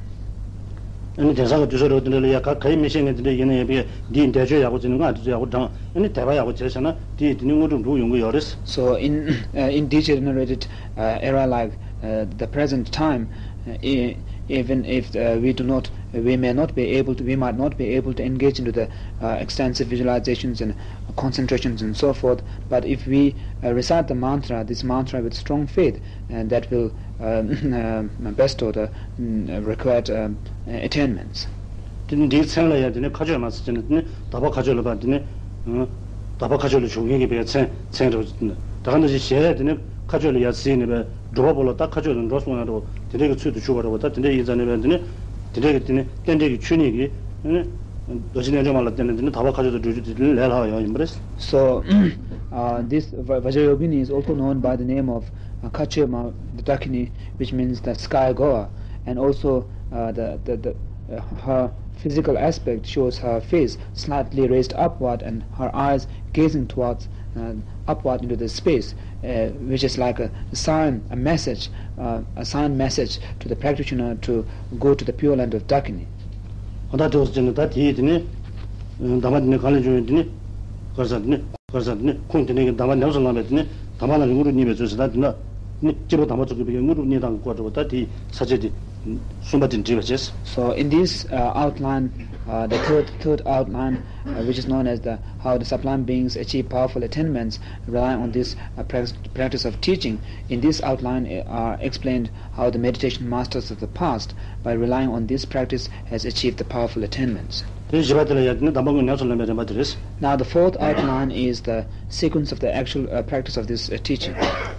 ཨ་ནི་དེང་སང་གི་དུས་ཚོད་རོལ་དེ་འདྲ་ལ་ཡ་ག་ག་ཡི་མི་ཤེས་མཁན་དེ་འདྲ་ཡིན་ན་ཡང་པས་འདིའི་འདས་མཆོད་ཡག་པོ་བྱས་ནས་སྔགས་དེ་ཚོ་ཡག་པོ་བགྲང་ཨ་ནི་དད་པ་ཡག་པོ་བྱས་བྱས་ན་དེ་ཡིས་དེ་ནི་དངོས་གྲུབ་འགྲུབ་ཡོང་གི་ཡོད་རེད། So in uh, in degenerated uh, era like uh, the present time, uh, e- even if uh, we do not, we may not be able to, we might not be able to engage into the uh, extensive visualizations and concentrations and so forth. But if we uh, recite the mantra, this mantra with strong faith, and that will uh, uh, bestow the mm, required um, attainments. དེ་ནི་འདིའི་མཚན་ལ་ཡང་དེ་ནི་མཁའ་སྤྱོད་མ་ཟེར་ཅེ་ན་དེ་ནི་དག་པ་མཁའ་སྤྱོད་ལ་བ་དེ་ནི་ཨང་། དག་པ་མཁའ་སྤྱོད་ལ་བྱུང་མཁན་གྱི་བའི་མཚན་མཚན་རེད་པ། དེ་ག་ནང་བཞིན་གཞན་ཡང་དེ་ནི་མཁའ་སྤྱོད་ལ་ཡར་གཟིགས་ནས་བའི་སྒྲུབ་པ་པོ་ལ་ད་མཁའ་སྤྱོད་དུ་འགྲོ་སོང་ཡང་འགྲོ་དེ་འདྲའི་གི་ཚུལ་དུ་གྱུར་པ་རེད་པ། ད་དེ་འདྲའི་ཡིན་ཙང་ནི་བའི་དེ་ནི་དེ་འདྲའི་གི་དེ་ནི་རྟེན་འབྲེལ་གྱི་ཆོས་ཉིད་ཀྱི་ཨ་ནི་རྡོ་རྗེ་རྣལ་འབྱོར་མ་ལ་བརྟེན་ནས་དེ་ནི་དག་པ་མཁའ་སྤྱོད་དུ་འགྲོ་རྒྱུ་དེ་དེ་ནི་ལས་སླ་བ་ཡང་ཡིན་པ་རེད། So, uh, this Va- Vajrayogini is also known by the name of uh, Kachema, the Dakini, which means the sky goer, and also uh, the, the, the, uh, her physical aspect shows her face slightly raised upward and her eyes gazing towards uh, upward into the space, uh, which is like a sign, a message, uh, a sign message to the practitioner to go to the pure land of Dakini. ཨ་ད་དེ་འོ་ཟེར་ན་ད་དེ་དེ་ནི་འདབ་མ་དེ་ནི་གང་ལས་བྱུང་ཡོད་དེ་ནི་གར་ས་དེ་ནི་གར་ས་དེ་ནི་ཁུངས་དེ་ནི་གི་འདབ་མ་ཉམས་སུ་བླངས་པའི་དེ་ནི་འདབ་མ་ལ་ནི་དངོས་གྲུབ་བརྙེས་པའི་ཚུལ་ཟེར་ད་དེ་ན་ནི་སྐྱེས་བུ་དམ་པ་ཚོ་གི་བའི་དངོས་གྲུབ་བརྙེས་སྟངས་ཀྱི་སྐོར་འདྲ་བོ་ད་དེའི་ས་བཅད་དེ་གསུམ་པ་དེ་འགྲིག་པ་བྱས། So in this uh, outline, uh, the third third outline, uh, which is known as the how the sublime beings achieve powerful attainments, relying on this uh, prac- practice of teaching. In this outline uh, are explained how the meditation masters of the past, by relying on this practice, has achieved the powerful attainments. དེ་བཞི་པ་དེ་ལ་ཡང་དེ་ནི་གདམས་པ་དངོས་ཉམས་སུ་ལེན་པའི་རིམ་པ་དེ་རེད། Now, the fourth outline is the sequence of the actual uh, practice of this uh, teaching.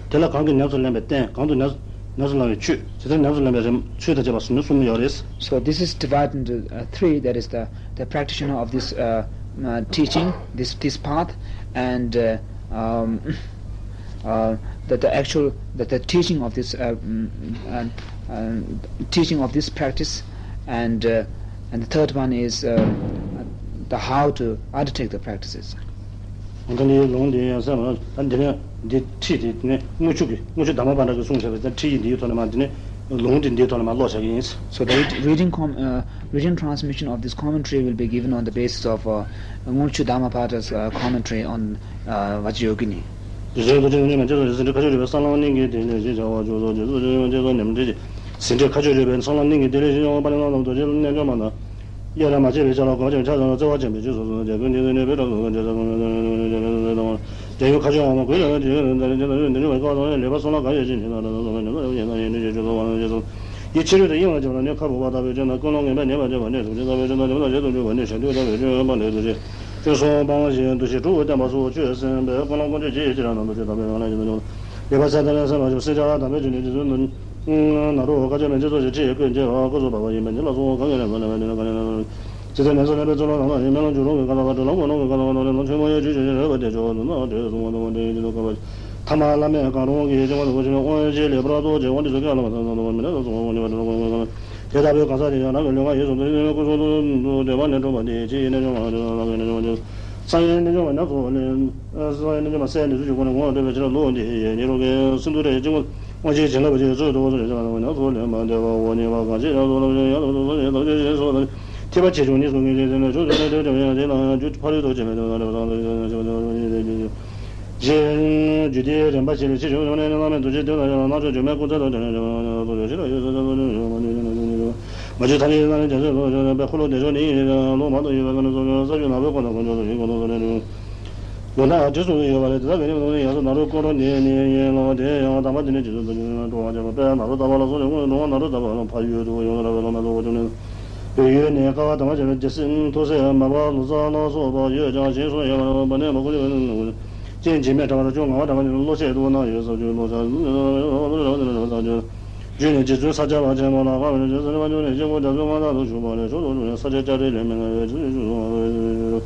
དེ་ལ་གང་གིས་ཉམས་སུ་ལེན་པའི་རྟེན་གང་དུ་ཉམས་ཉམས་སུ་བླང་བའི་ཆོས་ཇི་ལྟར་ཉམས་སུ་ལེན་པའི་རིམ་ཚུལ་དང་བཅས་པ་གསུམ་གསུམ་ཡོད་རེད། So, this is divided into uh, three, that is, the, the practitioner of this uh, uh, teaching, this, this path, and uh, um, uh, that the actual that the teaching of this uh, mm, uh, uh, teaching of this practice, and uh, and the third one is uh, the how to undertake the practices. ད་འདི་ལུང་འདི་ཡང་སེམས་ལ་ད་འདི་ནས་འདི་ཁྲིད་དེ་ནས་དངུལ་ཆུ་གི་དངུལ་ཆུ་དམ་པ་པ་འདྲ་གི་གསུངས་བཞག་པའི་ད་ཁྲིད་ཡིག་འདིའི་ཐོག་ནས་མ་འདི་ནས་ལུང་འདི་འདིའི་ཐོག་ནས་མ་ཀློག་བཞག་གི་ཡིན། So the read- reading com- uh, written transmission of this commentary will be given on the basis of uh, Ngulchu Dhammapatta's uh, commentary on uh, Vajrayogini. དེ་བཞིན་དུ་ཁྲིད་ནས་མ་ཅེས་སོ་ཟིན་ཁྲི་ཁ་ཆུ་རི་བའི་སང་ལམ་གླིང་གི་དེ་ལས་ཞེས་བྱ་བ་ཅུ་སོ་ཅེས་སོ་ཅེས་སོ་ཉམས་འདྲེས་ཀྱི་ཟིན་ཁྲི་ཁ་ཆུ་རི་བའི་སང་ལམ་གླིང་གི་དེ་ལས་ཞེས་བྱ་བ་པ་ལི་ལང་ལམ་རྡོ་རྗེ་རྣལ་འབྱོར་མ་དང་། དབྱེ་བ་མ་ཕྱེ་བའི་ཆ་ལ་གོམས་ཀྱང་ཆ་ཚང་ལ་བརྩེ་བ་ཆེན་པོས་རྗེས་སུ་བཟུང་བ་རྒྱལ་ཀུན་གྱི་སེམས་ནི་བོད་དྲང་སོགས་རྗེས་སུ་གང་ཡོད་ཀྱང་ཆོས་དང་རྗེས་སུ་གང་ཡོད་ཀྱང་ཆོས་དང་། རྒྱལ་ཡུལ་ཁ་ཆེ་འོག་མ་ཀུན་ལ་ཡང་དེ་ཡོད་དེ་འདྲ་རེད་དེ་འདྲ་རེད་དེ་འདྲ་བའི་སྐབས་སུ་ཡང་ལེགས་པར་གསུངས་ལ་གང་ཡོད་ཅིག་ཉིད་དང་འདྲ་དང་ཟུང་བའི་ཉམས་ལ་ཡང་ཉེ་ན་ཉེ་ཆོས་ཀྱི་ཚོགས་པ་ལ་རྗེས་སུ། ཡིད་ཆེས་རུས་དང་དབྱིངས་ལ་བྱེད་པ་ནི་ཁ་སྦུབ་པ་ལྟ་བུའི་ཆོས་དང་ཀུན་སློང་ངེས་པའི་ཉེས་པ་ནི་གྲུབ་ཆེན་ལྟ་བུའི་ཆོས་དང་ཉམས་དང་བྱེད་དུ་འཇུག་པ་ནི་ཞབས་འདེགས་ལྟ་བུའི་ཆོས་སྤངས་ལས་འདུ་བྱེད། ཀུན་སློང་སྤངས་ཤིང་འདུ་ཤེས་དྲུག་བསྟེན་པ་སོགས་ཆོས་སེམས་དཔའི་ཀུན་སློང་ཀུན་སྤྱོད་ཀྱི་ཕྱིར་ནང་དུ་ཆོས་དམ་པའི་ངང་ལས་ཀྱི་འདུ་ལེགས་པར་གསལ་ལྟར་ལ་སེམས་པ་ཆུབ་སེམས་ཅན་ལ་དམ་པའི་ཆོས་ནི་རྗེ་བཙུན་ནོར་བུ་ནཱ་རོ་བཀའ་ཆོས་མན་ཆད་སོགས་ཀྱི་ཁྲིད་ཀུན་བྱེད་པ་སྐུ་གསུམ་འཕགས་པ་ཡིན་པས་འདི་ལ་སོགས་གང་གིས་ལེགས་པར་ལེགས་པར་འདུལ་ན་གང་ལས་ལེགས་པར། ཇི་ལྟར་ངན་སོང་ལས་པའི་ཚུལ་ལ་ལམ་ལ་ཡིན་མེ་ལོང་འཇུག་ལོང་གི་ཀ་ལ་བ་གྲོལ་ལམ་གོ་ལོང་གི་ཀ་ལ་བ་ནོར་ལས་ལོང་ཆོས་མང་ཡོད་ཆོས་ཅན་རོལ་པ་དེ་ཇོ་བོ་ནོར་ལ་འདྲེས་སོང་བ་དང་བ་འདྲེས་ཀྱི་དུ་ཀ་བ། ཐ་མ་བླ་མེད་གང་རུང་གིས་སྐྱེ་བ་དུ་བ་ཆེན་པོའི་དབང་ཆེན་ལེགས་པར་རྟོགས་ཀྱི་དབང་དུ་སོང་ཀ་ལ་བ་ཐ་ན་དང་བ་མི་ལ་དང་སོང་བ་ཉེ་བ་དྲི་ལོ་གོ་ཀ་ལ། དེ་ལྟ་བུའི་གང་ཟག་དེ་ཡང་རང་གི་ལུས་ངག་ཡིད་གསུམ་དུ་ཀུན་སློང་དུ་འདོད་པ་ནི་འཁྲུངས་པ་སྟེ་ཕྱི་ཡི་རྣལ་འབྱོར་མ་རྣམས་ཀྱི་རྣལ་འབྱོར་མ་ནི་གསང་བའི་རྣལ་འབྱོར་མ་ཉམས་སུ་ལེན། གསང་བའི་རྣལ་འབྱོར་མ་གསལ་ནས་ཚུལ་གྱི་སྒོ་ནས་ངོ་བོ་འདོད་པའི་ཕྱིར་ལུགས་འདི་ཡི་ཉེ་རུ་ཀའི་སིན་དྷུ་རའི་སྤྱི་བོ་དབང་ཆེན་བྱིན་རླབས་ཀྱི་ཚུལ་དུ་སོ་ཞེས་བྱ་བ་ཉམས་སུ་ལེན་པ་འདོད་པ་འོ་ཉེ་བ་གང་ཞིག་ཡང་དུ་ལམ་ཞིག་ཡང་དུ་སོ་ཞེས་དང་ཞེས་སོ། ཐེག་པ་ཆེ་ཆུང་གཉིས་སུ་ངེས་ཀྱི་ཚེ་ནས་ཆུང་དུ་ནས་ཐོས་ཀྱི་ཡང་ཞེས་དང་རྒྱུ་ཕ་རོལ་ཏུ་ཕྱིན་པའི་དོན་དང་ལེགས་པར་གསུངས་ཏེ་ཞེས་པ་ཞེས་པ་རྗེ་རྒྱུད་སྡེའི་རིམ་པ་ཞིག་ལས་ཕྱིར་བྱོན་བྱུང་ནས་བླ་མེད་རྡོ་རྗེ་ཐེག་མཆོག་ལ་སྣང་ཕྱོགས་འགྱུར་མེད་ཀུན་གསལ་དུ་དོན་ཡོད་ཀྱང་ཡང་དུ་ཞིག་ལ་ཡོད་ས་ཆ་ཚུལ་ཁྲིམས་མ་བྱུང་ཐ་སྙད་སྣ་ནི་རྒྱ་མཚོའི་ལུགས་ཀྱང་པའི་འཁོར་ལོ་བདེ་མཆོག་ནི་ལོ་མང་དུ་ཡོད་པའི་ཀ་ནས་སོ་ས་ཆུ་ནག་པོའི་འཁོར་དང་དཀོན་མཆོག་ཏུ་ཡིན་ཀུན་ཏུ་སོ་ནས་ལུང་དང་འདི་གསུངས་ཡོད་པ་ལས་དེ་དག་གི་ནི་མདོ་ནི་ཡང་སོ་ནཱ་རོའི་འཁོར་ལོ་འདི་ནི་ཡིན་ལོ། དེ་ཡང་དམ་པ་འདི་ནི་རྗེ་བཙུན་རྡོ་རྗེ་འགྲོ་བ་བྱེད་པ་དཔལ་ནཱ་རོ་ཏ་པ་ལ་སོགས་ཀྱི་དངོས་གྲུབ་ལ་ནཱ་རོ་ཏ་པ་ལ་ཕ་ཡུལ་དུ་ཡོངས་སུ་གྲགས་པའི་ལོ་མ་ཐོག་པ་བྱུང་ནས། བོད་ཡུལ་ནས་ཀ་བ་དམ་པ་བྱས་པའི་རྒྱལ་སྲིད་མཐོ་ཚད་མ་པ་ལོ་ཙཱ་ལ་སོགས་པ་ཡོད་ཀྱང་ཞེས་གསུངས་ཡོད་པ་ནས་མ་ཁུ་ཅི་བས་ནི་རྐྱེན་འཇིགས་མེད་གྲགས་པ་དང་ཅུང་ངག་དབང་གྲགས་པ་གཉིས་ལ་བློ་ཆེད་དུ་གནང་ཡོད་ས་བཅུད་བློ་ཆགས་བརྗོད་ནས་རྗེ་བཙུན་ས་སྐྱ་པ་ཆེན་པོ་ལ་དཀའ་བའི་རྗེ་སེམས་དཔའ་འབྱུང་གནས་སྐྱེ་དགུ་རྒྱ་མཚོའི་མངའ་ཐང་དུ་བཞུགས་པ་ལས་མཆོག་ཏུ་གྲུབ་ནས་ས་སྐྱའི་ལྕགས་རི་ལས་མི་སྣང་བའི་ཚུལ་བཞུགས་སོ།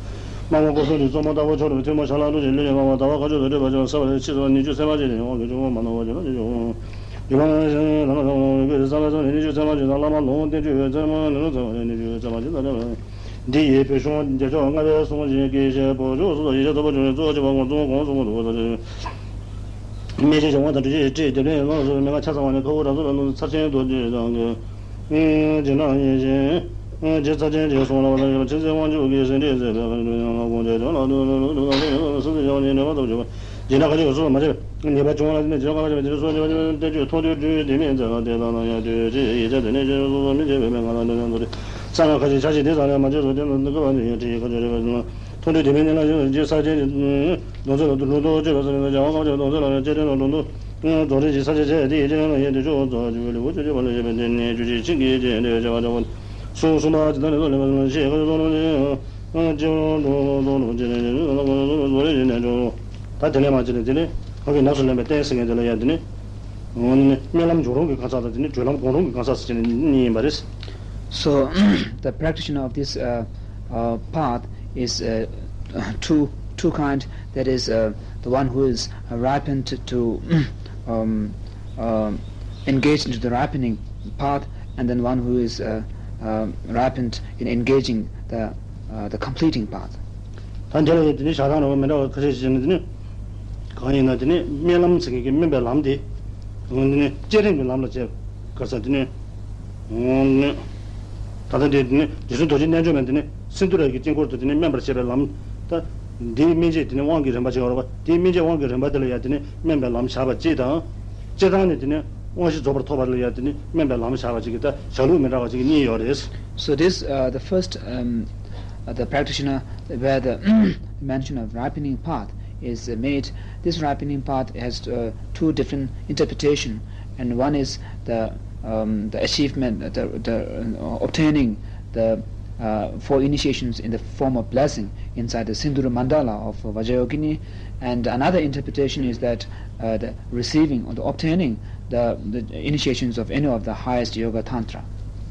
སྨྲ་བ་སྐུ་གསུམ་གྱི་གཙོ་མོ་ལྟ་བུ་མཆོག་གྲུབ་པའི་ཐུན་མོང་ཆ་ལག་ལུགས་ཀྱི་ལུས་ལས་སྨྲ་བ་ཟླ་བ་དཀར་ཕྱོགས་སུ་སྤྲུལ་པ་ཅན་ས་བ་ལས་ཕྱི་ཟླ་ཉི་ཤུ་ཚད་མ་ཅན་ནས་དབང་གི་ཆུ་བོ་མ་ནོར་བ་ཅན་ལ་ཆེ་ཆུང་། ཡུལ་ལྷ་ལ་ཞེས་ལྷ་ལ་ཞེས་པའི་བསམ་པའི་ཚོགས་ནི་ཉི་ཤུ་ཚད་མ་ཅན་དང་བླ་མ་ལོངས་སྤྱོད་ཀྱི་ཚད་མ་ནི་ལོངས་ཚད་མ་ཅན་ཉི་ཤུ་ཚད་མ་ཅན་དང་འདྲ་བ། འདི་ཡི་བོད་གཞུང་རྒྱལ་མཆོག་ལྔ་པའི་གསུང་བཞིན་སྐྱེས་ཆེན་བོད་ཕྱོགས་སོ་སོར་ཡིག་ཆ་ཐོར་བུ་བྱུང་ནས་གཙོ་བོ་གཅིག་པ་ངོ་གཙོ་བོ་གོང་གསུམ་དུ་འོད་གསལ་ཆེ། སྨན་བྱེད་ཀྱི་དབང་དང་སྒྲུབ་བྱེད་ཀྱི་སྤྲོས་བསྡུ་ལེན་ལ་སོགས་པའི་མན་ངག་ཆ་ཚང་བ་ནི་ཁ་དབུགས་རང་སོར་ལ་ནུབ་ཚར་ཆེན་རྡོ་རྗེ་འཆང་གི་རྗེས་གནང་ཡིན་ཞིང་། རྗེ་ཚར་ཅན་གྱིས་གསུངས་ལ། བ་དང་ཡོད་པ་ཆེ་ཚེ་དབང་ཕྱུག་གིས་ཟིན་བྲིས་མཛད་པའི་ཁ་ཆུ་ཡང་ལ་དགོངས་བྱས་དོན་ལ་དོན་ལ་དོན་ལ་དོན་ལ་སུ་ཚེ་ཞག་ཉིན་ནེ་བ་ཐོབ་བྱུང་བ། ཇི་འདྲ་ཁ་ཆུ་ཡང་སོ་སོ་མ་བྱས་པས་ཉེས་པ་བྱུང་བ་ལ་ནི་ཇི་འདྲ་ཁ་ཆུ་ཇི་འདྲ་སོ་ཇི་འདྲ་ཇི་འདྲ་ཏེ་ཆུ་མཐོང་ཐོས་གྲོལ་དེ་མིན་ཚེ་ལ་དེ་དག་ན་ཡང་དུས་ཅི་ཡི་ཆ་དེ་ནི་ཆོས་སོ་སོ་མི་བྱེད་པའི་མེད་ང་ལ་འདི་ནི་མདོ་སྡེ་ས་ལ་ཁ་ཆུ་ཆ་ཞིག་དེ་ས་ལ་མ་ཆུ་སོ་དེ་ལ་འདི་ཀ་བ་ནི་ཡང་ཁྲི་ཁ་ཆུ་རེ་བ་ལ་མཐོང་ཐོས་དེ་མིན་ནི་ལ་ཡང་ཇི་ས་ཆེན་གྱི་གདོང་ཚོད་ལ་འགྲོ་འདུག་སྤྱོད་པ་ས་ནི་བྱ་བ་ཁ་ཆུ་གདོང་ཚོད་ལ་ཡང་ཅི་དྲན་ལ་འགྲོ་འདུག་རྫོགས་རིམ་གྱི་ས་ཆ་བྱས་ཏེ་ཡིད་ཅན་ལ་ཡིན་ཏེ་ཆོས་ཚོགས་ཀྱི་འོད་ལུས་འོད་ཆོས་སྤྱོད་པ་ལ་བཞེད་པའི་དེ་ནི་རྒྱུད་ཀྱི་ཆིངས་ཀྱི་རྗེས་འདེབས་བྱ་བ་འདྲ་བ་སོ་གསུམ་པ་ཇི་ལྟར་ནི་ཚོགས་ལེན་པ་ཞེས་ཁ་ཆུ་ཚོགས་ལོངས་ཅན་ཡང་སྤྱི་བོར་འགྲོ་ཚོགས་ལོངས་ཅན་ནི་རྫོགས་རིམ་གྱི་རྣལ་འབྱོར། ད་དེ་ནས་མ་ཅི་ནས་དེ་ནི་ཁོ་གི་ནགས་སུ་ལེན་པའི་རྟེན་ཟེར་མཁན་དེ་ལ་ཡང་དེ་ནི་སྨོན་ལམ་འབྱུང་རུང་གི་གང་ཟག་དང་དེ་ནི་གྲོལ་ལམ་སྒོམ་རུང་གི་གང་ཟག་ཟེར་གྱི་ནི་གཉིས་ཡིན་པ་རེད། So, the practitioner of this uh, uh, path is uh, two two kind. That is uh, the one who is ripened to um, um, engage into the ripening path, and then one who is uh, um, ripened in engaging the uh, the completing path. ད་འདི་ལ་ཡང་དེ་ནི་བྱ་སྟངས་རང་མི་འདྲ་བ་ཁ་ཤས་ཤིག་ནི་དེ་ནི་གང་ཡིན་ན་དེ་ནི་སྨོན་ལམ་ཟེར་མཁན་གྱི་སྨོན་པའི་ལམ་དེ་དེ་ནི་བསྐྱེད་རིམ་གྱི་ལམ་ལ་བྱེད་ག་ས་དེ་ནི། ད་ལྟ་འདི་ནི་རྗེ་བཙུན་རྡོ་རྗེ་རྣལ་འབྱོར་མས་འདི་ནི་སིནྡྷུ་ར་གི་དཀྱིལ་འཁོར་དུ་འདི་ནི་སྨིན་པར་བྱེད་པའི་ལམ། ད་འདིའི་སྨིན་བྱེད་འདི་ནི་དབང་གི་རིམ་པ་ཅིག་ཡོད་རེད་པ། འདིའི་སྨིན་བྱེད་དབང་གི་རིམ་པ་འདི་ལ་ཡང་འདི་ནི་སྨིན་པའི་ལམ་བྱ་བ་གཅིག་དང་། སྤྱིར་བཏང་ནི་འདི་ནི་དབང་བཞི་རྫོགས་པར་ཐོབ་པ་ལ་ཡང་འདི་ནི་སྨིན་པའི་ལམ་བྱ་བ་གཅིག་གི་ད་བྱ་ལུགས་མི་འདྲ་བ་གཅིག་གི་གཉིས་ཡོད་རེད། So this uh, the first um, uh, the practitioner where the mention of ripening path is uh, made. This ripening path has uh, two different interpretation, and one is the um, the achievement, the, the uh, obtaining the uh, four initiations in the form of blessing inside the Sindur Mandala of Vajrayogini, and another interpretation is that uh, the receiving or the obtaining the, the initiations of any of the highest yoga tantra.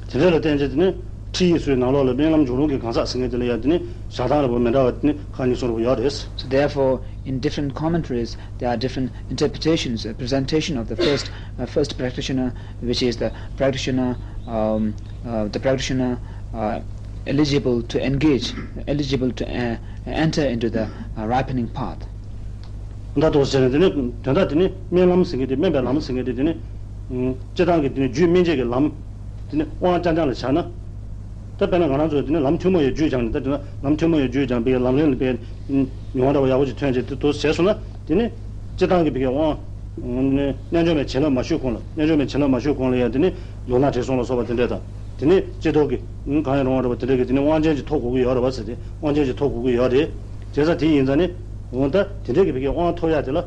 དེ་འདྲ་ལ་བརྟེན་བྱས་དེ་ནི་ཁྲིད་ཡིག་ཚོའི་ནང་ལོགས་ལ་སྨོན་ལམ་འབྱུང་རུང་གི་གང་ཟག་ཟེར་མཁན་དེ་ལ་ཡང་དེ་ནི་བྱ་སྟངས་རེ་བ་མི་འདྲ་བ་དེ་ནི་ཁག་གཉིས་གསུམ་རེ་བ་ཡོད་རེད། So therefore, in different commentaries, there are different interpretations, uh, presentation of the first, uh, first practitioner, which is the practitioner, um, uh, the practitioner uh, eligible to engage, eligible to uh, enter into the uh, ripening path. ད་དོ་ཟེར་ནས་དེ་ནི་དོན་དག་དེ་ནི་སྨོན་ལམ་ཟེར་མཁན་དེ་སྨོན་པའི་ལམ་ཟེར་མཁན་དེ་དེ་ནི་སྤྱིར་བཏང་གི་དེ་ནི་རྒྱུད་སྨིན་བྱེད་ཀྱི་ལམ་དེ་ནི་དབང་རྐྱང་རྐྱང་ལ་བྱ་ན། ད་དཔེར་ན་ང་རང་ཚོས་དེ་ནི་ལམ་ཐུན་མོང་བའི་རྒྱུད་སྦྱངས་ནས་ད་དེ་ན་ལམ་ཐུན་མོང་བའི་རྒྱུད་སྦྱངས་པའི་ལམ་རིམ་ལ་དཔེ་མྱོང་བ་འདྲ་བ་ཡག་པོ་ཞིག་ཐོན་བྱས་དེ་དོ་བྱས་སོང་ན་དེ་ནི་སྤྱིར་བཏང་གི་བི་གའི་དབང་རྣལ་འབྱོར་མའི་བྱིན་རླབས་མ་ཞུགས་གོང་ལ་རྣལ་འབྱོར་མའི་བྱིན་རླབས་མ་ཞུགས་གོང་ལ་ཡང་དེ་ནི་ལུས་ངག་དྲན་གསོ་ལ་སོགས་པ་དེ་འདྲས་དང་དེ་ནི་ལྕེ་ལྡོག་གི་གང་ཡང་རུང་བ་འདྲ་བ་དེ་འདྲས་ཀྱི་དེ་ནི་དབང་ཅན་གྱི་ཐོབ་དགོས་ཀྱི་ཡོད་རེད་བ་ཟེར་ཏེ་དབང་ཅན་གྱི་ཐོབ་དགོས་ཀྱི་ཡོད་རེད། བྱས་ཙང་དེ་ཡིན་ཙང་ནི་འོ་ད་དེ་འདྲས་ཀྱི་བི་གའི་དབང་ཐོབ་ཡ་དེ་ལ།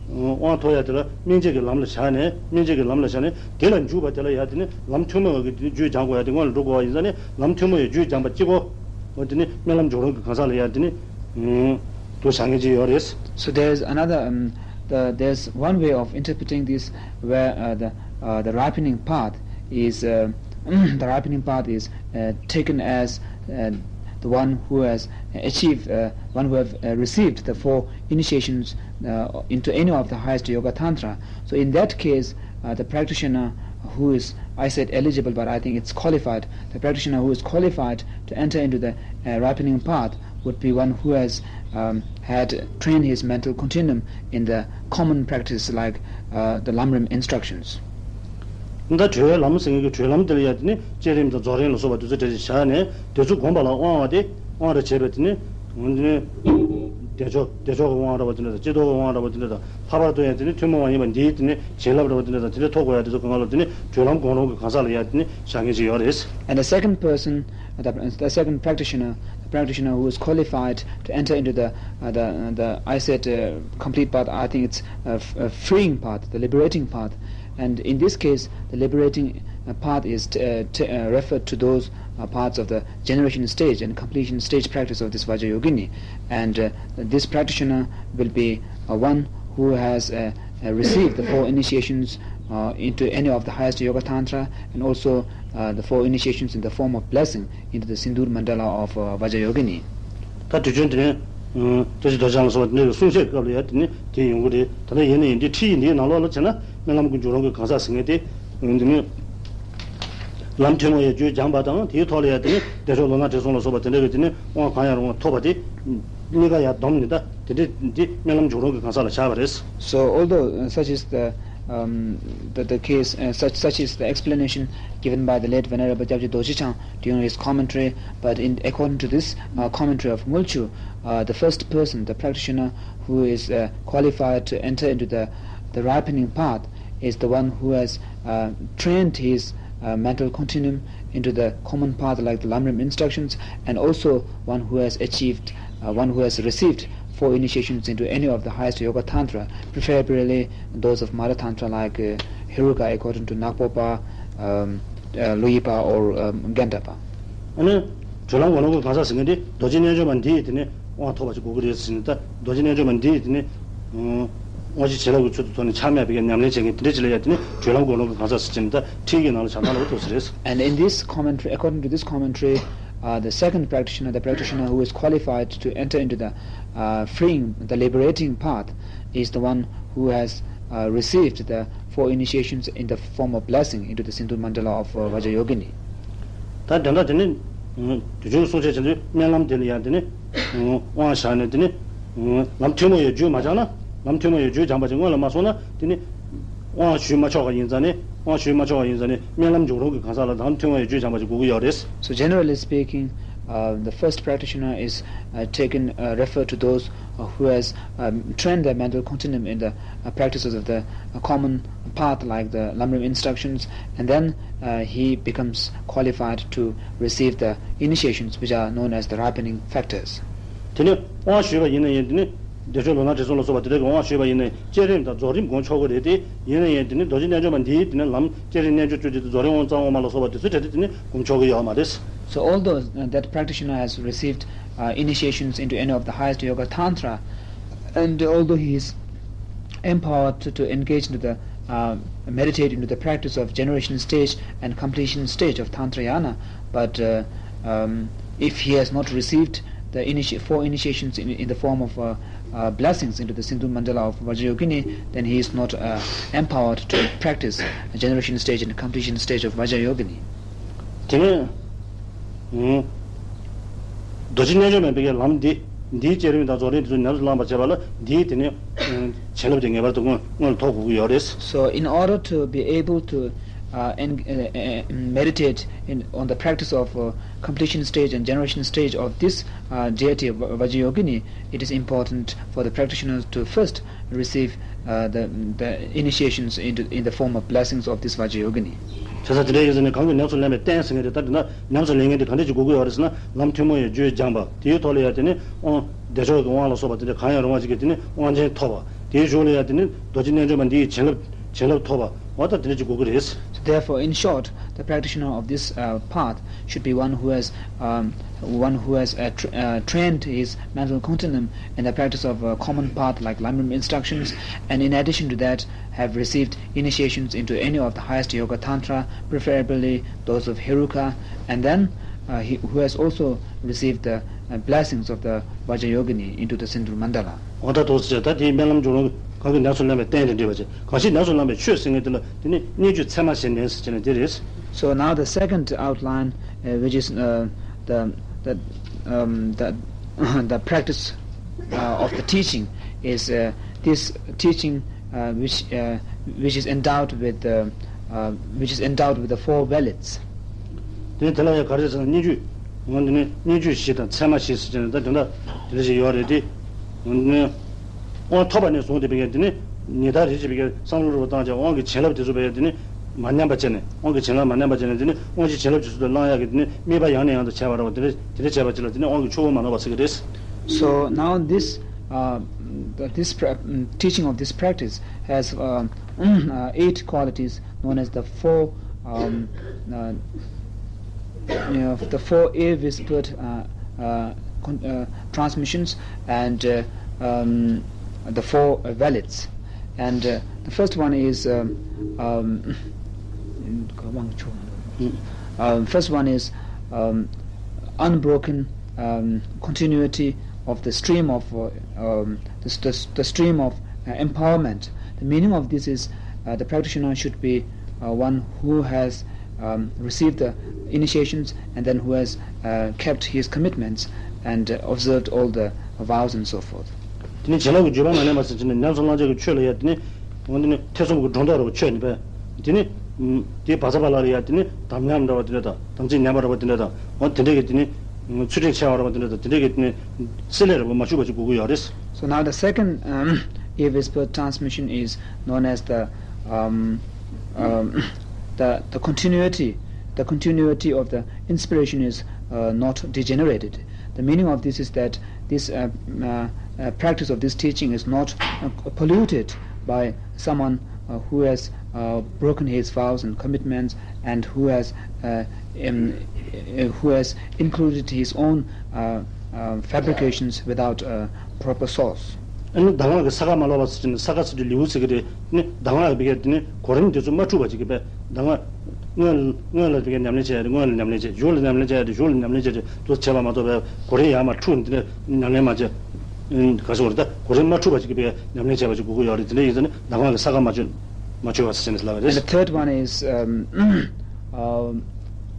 དབང་ཐོབ་ཡ་དེ་ལ་སྨིན་བྱེད་ཀྱི་ལམ་ལ་བཞག་ནས་སྨིན་བྱེད་ཀྱི་ལམ་ལ་བཞག་ནས་དེ་ལ་འཇུག་པ་དེ་ལ་ཡ་དེ་ནི་ལམ་ཐུན་མོང་བ་གི་དེ་ནི་རྒྱུད་སྦྱང་དགོས་ཡ་དེ་སྔོན་ལ་འགྲོ་དགོས་པ་ཡིན་ཙང་ནི་ལམ་ཐུན་མོང་བའི་རྒྱུད་སྦྱངས་པ་གཅིག་པོ། འོ་དེ་ནི་སྨོན་ལམ་འཇོག་རུང་གི་གང་ཟག་ལ་ཡ་དེ་ནི་དུ་བྱ་ངེས་ཀྱི་ཡོད་རེད། So there's another, um, the, there's one way of interpreting this where uh, the, uh, the ripening path is, uh, the ripening path is uh, taken as uh, the one who has achieved, uh, one who have uh, received the four initiations uh, into any of the highest yoga tantra. So in that case, uh, the practitioner who is, I said eligible, but I think it's qualified. The practitioner who is qualified to enter into the uh, ripening path would be one who has um, had trained his mental continuum in the common practice like uh, the Lamrim instructions. ད་གྲོལ་བའི་ལམ་ཟེར་མཁན་གྱི་གྲོལ་ལམ་དེ་ལ་ཡ་དེ་ནི་བསྐྱེད་རིམ་དང་རྫོགས་རིམ་ལ་སོགས་པ་དེ་ཚོ་འདྲ་ཞིག་བྱས་ནས་དེ་ཚོ་བསྒོམ་པ་ལ་དབང་བ་དེ་དབང་ར་བྱས་པའི་དེ་ནི་འོ་དེ་ནི་བདེ་མཆོག་བདེ་མཆོག་གི་དབང་འདྲ་བ་དེ་འདྲ་དང་ལྕེ་ལྡོག་གི་དབང་འདྲ་བ་དེ་འདྲ་དང་ལྷག་པར་དུ་ཡང་དེ་ནི་ཐུན་མོང་བ་ཡིན་པ་འདིའི་དེ་ནི་བྱིན་རླབས་འདྲ་བ་དེ་འདྲ་དང་དེ་འདྲ་ཐོབ་དགོས་ཡ་དེ་ཚོ་གང་ག་ལ་དེ་ནི་གྲོལ་ལམ་སྒོམ་རུང་གི་གང་ཟག་ལ་ཡ་དེ་ནི་བྱ་ངེས་ཅིག་ཡོད་རེད། And the second person, the, the second practitioner, the practitioner who is qualified to enter into the uh, the the I said uh, complete path. I think it's a, a freeing path, the liberating path. And in this case, the liberating uh, path is t- uh, t- uh, referred to those uh, parts of the generation stage and completion stage practice of this Vajrayogini. And uh, this practitioner will be uh, one who has uh, uh, received the four initiations uh, into any of the highest yoga tantra and also uh, the four initiations in the form of blessing into the Sindur Mandala of uh, Vajrayogini. ད་དུས་རྒྱུན་དེ་ནས་བཀྲ་ཤིས་རྡོ་རྗེ་འཆང་ལ་སོགས་པ་དེ་འདྲའི་གསུང་བཤད་སྐབས་ལ་ཡང་དེ་ནི་དེ་ཡོང་གི་རེད། ད་ལྟ་ཡིན་ན་ཡིན་འདི་ཁྲིད་ཡིག་འདིའི་ནང་ལོགས་ལ་བྱས་ན་སྨོན་ལམ་གྱི་འཇུག་རུང་གི་གང་ཟག་ཟེར་མཁན་དེ་འདི་ནི་ལམ་ཐུན་མོང་ཡ་རྒྱུད་སྦྱངས་པ་དང་དེའི་ཐོག་ལ་ཡང་དེ་ནི་བདེ་མཆོག་ལུས་ངག་དྲན་གསུམ་ལ་སོགས་པ་དེ་འདྲ་གི་དེ་ནི་དབང་གང་ཡང་རུང་བ་ཐོབ་པ་དེ་གཉིས་ཀ་ཡང་བསྡོམས་ནས་ད་དེ་འདྲའི་འདི་སྨོན་ལམ་འཇུག་རུང་གི་གང་ཟག་ལ་བྱ་བ་རེད། So although uh, such is the um, the, the case, uh, such, such is the explanation given by the late Venerable Gyabje Dorji Chang during his commentary. But in, according to this uh, commentary of Ngulchu, uh, the first person, the practitioner who is uh, qualified to enter into the, the ripening path, is the one who has uh, trained his uh, mental continuum into the common path like the Lamrim instructions, and also one who has achieved, uh, one who has received four initiations into any of the highest yoga tantra, preferably those of Mara Tantra like uh, Heruka according to Nakpopa, um, uh, Luyipa or um, Gentapa. ཨ་ནི་གྲོལ་ལམ་སྒོམ་ལམ་གྱི་གང་ཟག་ཟེར་མཁན་དེ་རྡོ་རྗེ་རྣལ་འབྱོར་མ་འདི་ཡིས་དེ་ནི་དབང་ཐོབ་པ་ཅིག་དགོས་ཀྱི་རེད་ཟེར་ནས། ད་རྡོ་རྗེ་རྣལ་འབྱོར་མ་འདི་ཡིས་དེ་ནི་དབང་ཆེན་བྱིན་རླབས་ཀྱི་ཚུལ་དུ་ཐོག་ནས་ཆགས་མེད་པའི་ཉམས་ལེན་བྱེད་མཁན་དེ་འདྲ་ཅིག་ལ་ཡང་དེ་ནི་གྲོལ་ལམ་སྒོམ་ལམ་གྱི་གང་ཟག་ཟེར་ནས་ད་ཁྲིད་ཀྱི་ནང་ལ་བྱ་སྟངས་ལ་འོ་ཐུག་ས་རེད། And in this commentary, according to this commentary, uh, the second practitioner, the practitioner who is qualified to enter into the uh, freeing, the liberating path, is the one who has uh, received the four initiations in the form of blessing into the Sindhu Mandala of uh, Vajrayogini. ད་དེ་འདྲ་དེ་ནི་དུས་རྒྱུན་གསུང་བཤད་བྱེད་དུས་སྨོན་ལམ་དེ་ལ་ཡང་དེ་ནི་དབང་བཞག་ནས་དེ་ནི་ལམ་ཐུན་མོང་བའི་རྒྱུད་མ་སྦྱངས་ན། ལམ་ཐུན་མོང་བའི་རྒྱུད་སྦྱངས་པ་ཅིག་སྔོན་ལ་མ་སོང་ན་དེ་ནི་དབང་ཞུས་མ་ཆོག་པ་ཡིན་ཙང་ནས། དབང་ཞུས་མ་ཆོག་པ་ཡིན་ཙང་ནས་སྨོན་ལམ་འཇུག་རུང་གི་གང་ཟག་ལ་ལམ་ཐུན་མོང་བའི་རྒྱུད་སྦྱངས་པ་ཅིག་དགོས་ཀྱི་ཡོད་རེད། So generally speaking, uh, the first practitioner is uh, taken uh, refer to those uh, who has um, trained their mental continuum in the uh, practices of the uh, common path like the Lamrim instructions, and then uh, he becomes qualified to receive the initiations which are known as the ripening factors. དེ་ནས་དབང་ཞུས་པ་ཡིན་ན་ཡང་དེ་ནི་བདེ་མཆོག་ལུང་དྲངས་ཁྲི་སྲོང་ལ་སོགས་པ་དེ་འདྲ་གི་དབང་ཞུས་པ་ཡིན་ན་ཡང་བསྐྱེད་རིམ་དང་རྫོགས་རིམ་སྒོམ་ཆོག་གི་རེད་དེ། ཡིན་ན་ཡང་དེ་ནི་རྡོ་རྗེ་རྣལ་འབྱོར་མ་འདིའི་དེ་ནི་ལམ་བསྐྱེད་རིམ་རྣལ་འབྱོར་བཅུ་གཅིག་དང་རྫོགས་རིམ་དབང་གཙང་དབང་མང་ལ་སོགས་པ་དེ་ཚོའི་གྲས་དེ་དེ་ནི་སྒོམ་ཆོག་གི་ཡོད་མ་རེད། So although uh, that practitioner has received uh, initiations into any of the highest yoga tantra, and although he is empowered to, to engage into the uh, meditate into the practice of generation stage and completion stage of tantrayana, but uh, um, if he has not received the initi- four initiations in, in the form of uh, uh, blessings into the Sindhu Mandala of Vajrayogini, then he is not uh, empowered to practice the generation stage and completion stage of Vajrayogini. དེ་ནས་རྡོ་རྗེ་རྣལ་འབྱོར་མའི་ལམ་འདི་འདིའི་བསྐྱེད་རིམ་དང་རྫོགས་རིམ་དེ་ཚོ་ཉམས་སུ་བླངས་པ་བྱས་པ་ལ་འདིའི་དེ་ནས་བྱིན་རླབས་དེ་ངེས་པར་དུ་སྔོན་སྔོན་ལ་ཐོབ་དགོས་ཀྱི་ཡོད་རེད། So in order to be able to uh, and, uh, uh, meditate in, on the practice of uh, completion stage and generation stage of this uh, deity Va- Vajrayogini, it is important for the practitioners to first receive uh, the, the initiations in, in the form of blessings of this Vajrayogini. བྱས་ཙང་དེ་འདྲ་ཡིན་ཙང་ནི་གང་གིས་ཉམས་སུ་ལེན་པའི་རྟེན་ཟེར་མཁན་དེ། ད་དེ་ན་ཉམས་སུ་ལེན་མཁན་དེ་ག་འདྲ་ཅིག་དགོས་ཀྱི་ཡོད་རེད་ཟེར་ན། ལམ་ཐུན་མོང་བའི་རྒྱུད་སྦྱངས་པ། དེའི་ཐོག་ལ་ཡང་དེ་ནི་དབང་བདེ་མཆོག་གི་དབང་ལ་སོགས་པ་དེ་འདྲ་གང་ཡང་རུང་བ་ཅིག་གིས་དེ་ནི་དབང་ཆེན་ཐོབ་པ། དེའི་གཞུག་ལ་ཡང་དེ་ནི་རྡོ་རྗེ་རྣལ་འབྱོར་མ་འདི་ཡི་བྱིན་རླབས་བྱིན་རླབས་ཐོབ་པ། འོ་ད་དེ་འདྲ་ཅིག་དགོས་ཀྱི་རེད། So therefore, in short, the practitioner of this uh, path should be one who has um, one who has uh, tr- uh, trained his mental continuum in the practice of a common path like Lamrim instructions, and in addition to that, have received initiations into any of the highest yoga tantra, preferably those of Heruka, and then uh, he, who has also received the uh, blessings of the Vajrayogini into the Sindhu Mandala. འོ་ད་དོ་ཟེར། ད་དེའི་སྨོན་ལམ་འཇུག་རུང་གང་གིས་ཉམས་སུ་ལེན་པའི་རྟེན་དེ་འདྲ་བ་ཅིག་གང་ཞིག་ཉམས་སུ་བླངས་པའི་ཆོས་ཟེར་མཁན་དེ་ལ་དེ་ནི་སྙན་བརྒྱུད་ཚད་མ་ཞེས་ནན་ཟེར་བྱས་ནས་དེ་རེད། So now the second outline, uh, which is uh, the the um, the the uh, of the teaching, is uh, this teaching uh, which uh, which is endowed with the uh, which is endowed with the four valets. དེ་དེ་ལ་ཡང་ག་རེ་ཟེར་ན། སྙན་བརྒྱུད། འོ་དེ་ནི་སྙན་བརྒྱུད་བཞི་དང་ཚད་མ་བཞི་ཟེར་བྱས་ནས་ད་དེ་འདྲ་དེ་འདྲ་ཞིག་ཡོད་རེད་དེ། འོ་དེ་ནི་དབང་ཐོབ་པ་ནས་བཟུང་སྟེ་བི་ག་དེ་ནི་ཉི་ཟླ་རེ་བཞིན་བི་ག་བསམ་བློ་རུ་བཏང་བྱས་དབང་གི་བྱིན་རླབས་དེ་ཚོ་བི་ག་དེ་ནི་མ་ཉམས་པ་བྱས་ནས། དབང་གི་བྱིན་རླབས་མ་ཉམས་པ་བྱས་ནས། དེ་ནི་དབང་ཆེན་བྱིན་རླབས་ཀྱི་ཚུལ་དུ་བླང་ཡག་གི་དེ་ནི་དམིགས་པ་ཡང་ནས་ཡང་དུ་བྱས་པ་རེད་བ། དེ་འདྲ་དེ་འདྲ་བྱས་པ་ཅིག་ལ་དེ་ནི་དབང་གི་ཆུ་བོ་མ་ནོར་བ་ཟེར་གྱི་རེད། So now this uh, th- this pra- mm, teaching of this practice has uh, uh, eight qualities known as the four um, uh, you know, the four air whispered uh, uh, con- uh, transmissions and uh, um, the four uh, valets. And uh, the first one is um, um, um, first one is um, unbroken um, continuity of the stream of uh, um, the, the, the stream of uh, empowerment. The meaning of this is uh, the practitioner should be uh, one who has um, received the initiations and then who has uh, kept his commitments and uh, observed all the vows and so forth. དེ་ནི་བྱིན་རླབས་ཀྱི་བརྒྱུད་པ་མ་ཉམས་པ་ཟེར་བྱས་ནས་ཉམས་སུ་བླང་བྱ་གི་ཆོས་ལ་ཡང་དེ་ནི་ འོ་དེ་ནི་ཐེ་ཚོམ་གྱི་སྒྲོ་འདོགས་རེ་བ་ཆོད་ནི་པས། དེ་ནི་དེ་བ་ཚ་བ་ལ་ལ་ཡ་དེ་ནི་དམ་ཉམས་འདྲ་བ་དེ་འདྲ་དང་དམ་ཚིག་ཉམས་པ་འདྲ་བ་དེ་འདྲ་དང་འོ་དེ་འདྲ་གི་དེ་ནི་ཚུལ་ཁྲིམས་འཆལ་བ་འདྲ་བ་དེ་འདྲ་དང་དེ་འདྲ་གི་དེ་ནི་སྲེད་ལས་རེ་བ་མ་འཆུག་པ་ཅིག་དགོས་ཀྱི་ཡོད་རེད། So now the second, um, irreversible transmission is known as the, um, um, the, the continuity, the continuity of the inspiration is, uh, not degenerated. The meaning of this is that this, uh, uh, uh, practice of this teaching is not, uh, polluted by someone, uh, who has, uh, broken his vows and commitments and who has, uh, um, uh, who has included his own, uh, uh, fabrications without a proper source. ཨ་ནི་གདམས་ངག་གི་ས་ཁ་མ་ལོག་པ་ཟེར་ནས་ས་ཁ་ཟེར་དུས་ལེའུ་ཟེར་གི་རེད། ནི་གདམས་ངག་གི་བི་གའི་དེ་ནི་གོ་རིམ་དེ་ཚོ་མ་འཁྲུགས་པ་ཅིག་གི་བས་གདམས་ངག་སྔོན་སྔོན་ལ་བི་གའི་ཉམས་ལེན་བྱས་ཏེ་སྔོན་ལ་ཉམས་ལེན་བྱས། མཇུག་ལ་ཉམས་ལེན་བྱས་ཏེ་མཇུག་ལ་ཉམས་ལེན་བྱས་ཏེ་དུ་བྱས་པ་མ་གཏོགས་བས་གོ་རིམ་ཡར་མར་འཁྲུགས་ནས་དེ་ནས་ཉམས་ལེན་མ་བྱས། ག་ཟེར་བ་རེད། ད་གོ་རིམ་མ་འཁྲུགས་པ་ཅིག་གི་བི་གའི་ཉམས་ལེན་བྱས་པ་ཅིག་དགོས་ཀྱི་ཡོད་རེད། དེ་འདྲ་ཡིན་ཙང་ནི་གདམས་ངག་གི་ས་ཁ་མ་ཆོད་མ་ཆོད་པ་ཟེར་ནས་ལབ་པ་རེད། And the third one is, um, um,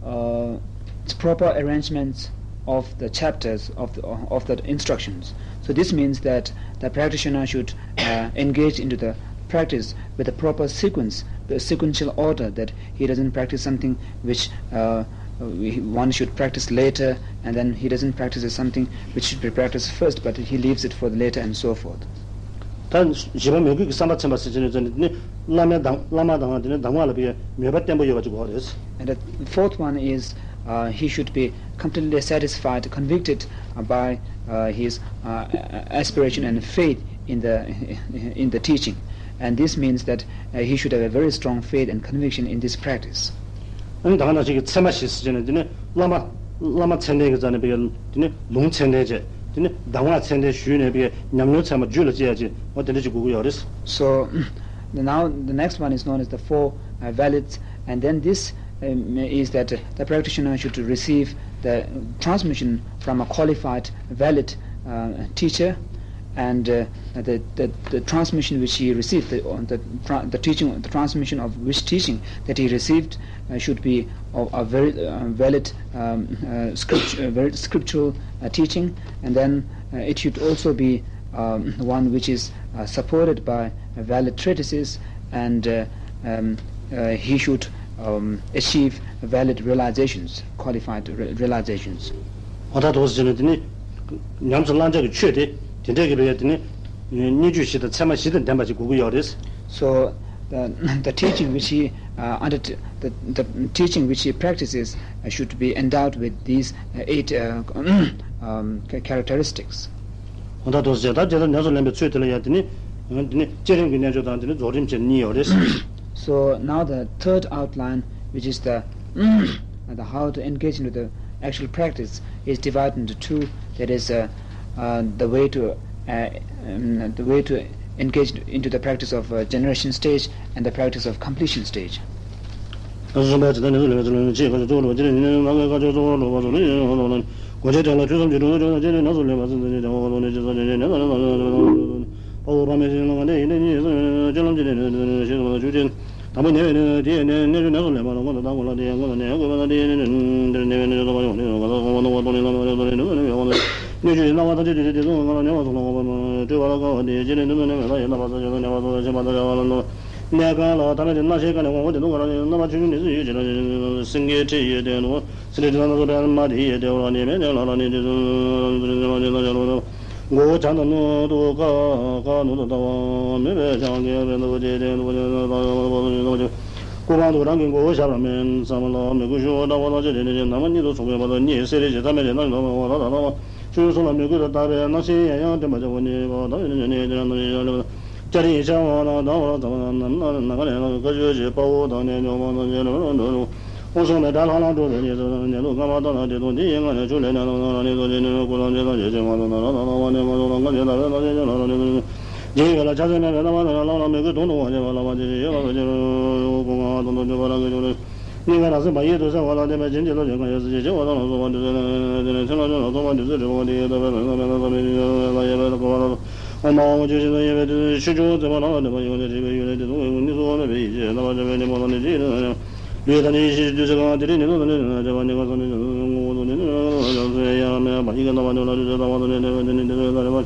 uh, it's proper arrangements of the chapters of the, of the instructions. So this means that the practitioner should, uh, engage into the practice with a proper sequence, the sequential order, that he doesn't practice something which, uh, we- one should practice later, and then he doesn't practice something which should be practiced first, but he leaves it for the later and so forth. ད་བཞི་པ་མོས་གུས་ཀྱི་བསམ་པ་ཚིམ་པ་ཟེར་བྱས་ནས་ནི་བླ་མའི་གདམས་བླ་མ་དང་དེ་ནས་གདམས་ངག་ལ་བའི་མོས་པ་བརྟན་པོ་ཡོད་པ་ཅིག་དགོས་རེད། And the fourth one is, uh, he should be completely satisfied, convicted, uh, by, uh, his, uh, aspiration and faith in the in the teaching. And this means that, uh, he should have a very strong faith and conviction in this practice. ཨ་ནི་ད་ག་ནང་བཞིན་གྱི་ཚད་མ་བཞི་ཟེར་བྱས་ནས་དེ་ནི་བླ་མ་བླ་མ་མཚན་ལྡན་གྱི་རྩ་ནས་བའི་དེ་ནི་ལུང་མཚན་ལྡན་བྱས། དེ་ནི་གདམས་ངག་མཚན་ལྡན་ཞུས་ནས་བའི་ཉམས་མྱོང་ཚད་མ་རྒྱུད་ལ་སྐྱེ་ཡ་ཅིག་འོ་དེ་འདྲ་ཅིག་དགོས་ཀྱི་ཡོད་རེད། So, the- now the next one is known as the four, uh, valids, and then this, um, is that, uh, the practitioner should receive the transmission from a qualified, valid, uh, teacher, and, uh, the, the, the transmission which he received, the, uh, the, tra- the teaching, the transmission of which teaching that he received, uh, should be of a very, uh, valid, um, uh, script- uh, very scriptural, uh, teaching, and then, uh, it should also be, um, one which is, uh, supported by valid treatises, and, uh, um, uh, he should, um, achieve valid realizations, qualified re- realizations. འོ་ད་དོགས་ཟེར་ནས་དེ་ནི་ཉམས་སུ་བླང་བྱ་གི་ཆོས་དེ་དེ་འདྲ་གི་བའི་དེ་ནི་སྙན་བརྒྱུད་བཞི་དང་ཚད་མ་བཞི་དང་ལྡན་པ་ཅིག་དགོས་ཀྱི་ཡོད་རེད། So, the, the teaching which he, uh, under the, the teaching which he practices, uh, should be endowed with these, uh, eight, uh, um, ca- characteristics. འོ་ད་དོགས་ཟེར་ད་དེ་ལ་ཉམས་སུ་ལེན་པའི་ཚུལ་དེ་ལ་ཡང་དེ་ནི་དེ་ནི་བསྐྱེད་རིམ་གྱི་རྣལ་འབྱོར་དང་དེ་ནི་རྫོགས་རིམ་བཅས་གཉིས་ཡོད་རེད། So now the third outline, which is the, the how to engage into the actual practice, is divided into two. That is, uh, uh, the way to, uh, um, the way to engage into the practice of, uh, generation stage and the practice of completion stage. གནས་གང་ལ་ཐམས་ཅད་དེ་དེ་དུ་ང་ལ་ཉེ་བར་སོང་ལ་ངོ་བོ་ནི་སྤྲུལ་པ་ལ་དཀར་བ་དེ་ཅི་ནས་དུ་ནས་མེད་པ་ཡིན་ལ་བ་ས་ཆ་ལ་ཉེ་བར་སོང་ལ་ཤེས་པ་ལ་ཤེས་པ་ལ་ནོར། གནས་གང་ལ་ཐམས་ཅད་དེ་སྣང་ཤེས་དཀར་ནས་ངོ་བོ་དེ་དུ་ང་ལ་རྣམ་པ་ཆུང་ཆུང་ནས་སུ་ཡོད་ཅེ་ན་སེང་གེའི་ཁྲི་ཡི་སྟེང་དུ་སེང་གེ་ཁྲི་སྟེང་དུ་སོ་པའི་མ་དེ་ཡི་སྟེང་དུ་ནི་མེད་ནས་ལ་ལ་ནི་དེ་སུ་སུ་རི་ཟེར་བ་ཅེ་ན་ཤ་ལོ་ལོ། མགོ་བོ་བྱང་དང་ནུབ་ཏུ་དཀར་དཀར་ནུབ་ཏུ་ལྟ་བ་མོས་པའི་ཕྱག་གི་བེ་ནུ་ཅེ་སྟེང་དུ་ཅེ་ན་ད་ཡ་བ་ལ་བ་ལ་ཅེ་ན་ཅེ། སྐུ་པང་དུ་རང་གི་མགོ་བོ་ཞབས་ལ་མནན། ཚང་མ་ལ་མོས་གུས་ཞུ་བ་བསྒྲགས་པ་ལ་ཅི་དེ་ནས་ཀྱང་ནམ་མཁའ་གཉིས་སུ་མཚུངས་པའི་བར་དུ་གཉིས་སེ་རེ་ཞིག་ཐ་མལ་གྱི་སྣང་བ་ལ་ལ་ལ་ཆོས་གསུམ་ལ་མོས་གུས་དང་བཏགས་པའི་སྣང་ཞེན་ཡང་ཡང་སྟོན་པ་བྱ་བ་ནི་བ་དང་ཡོད་ནི་ནི་ནི་ནི་ནི་ནི་སྐྱ་རེངས་ཤར་བ་ལ་ལྡང་བ་ལ་ཚ་བ་ན་ན་ན་ག་ནས་ལ་བཀའ་ཆོས་ཀྱི་དཔའ་བོ་དང་ནས་ཉོག་མ་དང་ཅེ་ལ་ལ་འགྲོ་འགྲོ། དབུ་སོང་བའི་དགྲ་ལྷང་ལྷང་འགྲོ་བའི་ཉེས་སུ་ཉེས་ལུགས་སྔ་མ་ལྟར་ན་དེ་དང་དེ་ཡི་སྔ་ནས་ཆུ་ལས་ནས་ལ་ལ་ནི་དོ་ཅེ་ནི་སྐུ་ལ་འདི་དང་ཅེ་ཅེ་མ་དང་ན་ལ་ལ་ལ་བ་ནི་མ་དང་ལ་ང་ཅེ་ལ་ལ་ལ་ཅེ་ལ་ལ་ནི་དོ་ཅེ་ནི། རྗེས་ཡོད་ལ་ཕྱག་འཚལ་མེད་པའི་རྣམ་པ་དང་ལམ་ལ་མོས་གུས་དུང་དུ་དབང་བྱེད་པ་ལ་བ་ཅན་ཞིག་ཡོད་པ་བས་ཀྱང་སྐུ་ངག་དང་དུ་འཇུག་པ་རང་གི་བྱུང་རིམ་སྙིང་ག་རང་སེམས་པ་ཡིད་དུ་གསལ་བ་ལ་བརྟེན་པའི་བྱིན་གྱིས་རློབ་ཅིང་གང་ཞིག་སྲིད་ཞིའི་སྐྱེ་བ་དང་ལ་སོགས་པ་འདི་ཚོ་ནི་དེ་ནས་ཚེ་ལ་ཆོས་ལ་སོགས་པ་འདི་ཚོ་དྲི་བ་འདི་ཡི་ལྟ་བའི་མེད་ན་མེད་ན་བསམ་པའི་ཕྱིར་ལ་ཡོད་པའི་ལ་ཡོད་པའི་ལ་གོ་བ་ལ་སོགས་ཨོཾ་ཨཱཿཧཱུྃ་ཆོས་ཀྱི་མཚོ་ཡོད་པའི་དུས་སུ་ཆོས་སྐྱོང་མཛད་པ་ལ་བརྟེན་པ་ཡོངས་ཀྱི་དྲེགས་པའི་ཡུལ་ལས་དེ་དུ་འོད་ཀྱི་གནས་སུ་འོད་མེད་པའི་ཡེ་ཤེས་རྣམ་པར་འཇོམས་པའི་གཉེན་པོ་ལ་ནི་ཅི་ཡིན་ན་ཡང་། ལུས་ཐ་སྙད་ཡེ་ཤེས་ཀྱི་དུས་ཚེ་གང་། དེ་རིང་ཉིད་དུ་ཐ་སྙད་ཡང་བྱས་པ་ཉེར་དགའ་སོགས་ནི་བྱང་སེམས་ཀྱི་ངོ་བོ་དང་ནི་ནི་ཡང་མེད་པ་ཉིད་ཀྱི་རྣམ་པ་ཉིད་ལ་དུས་ཚོད་ལྟ་བ་དང་ནི་དེ་བས་དེ་ནི་དེ་ཚོ་ལྟ་རེ་བ།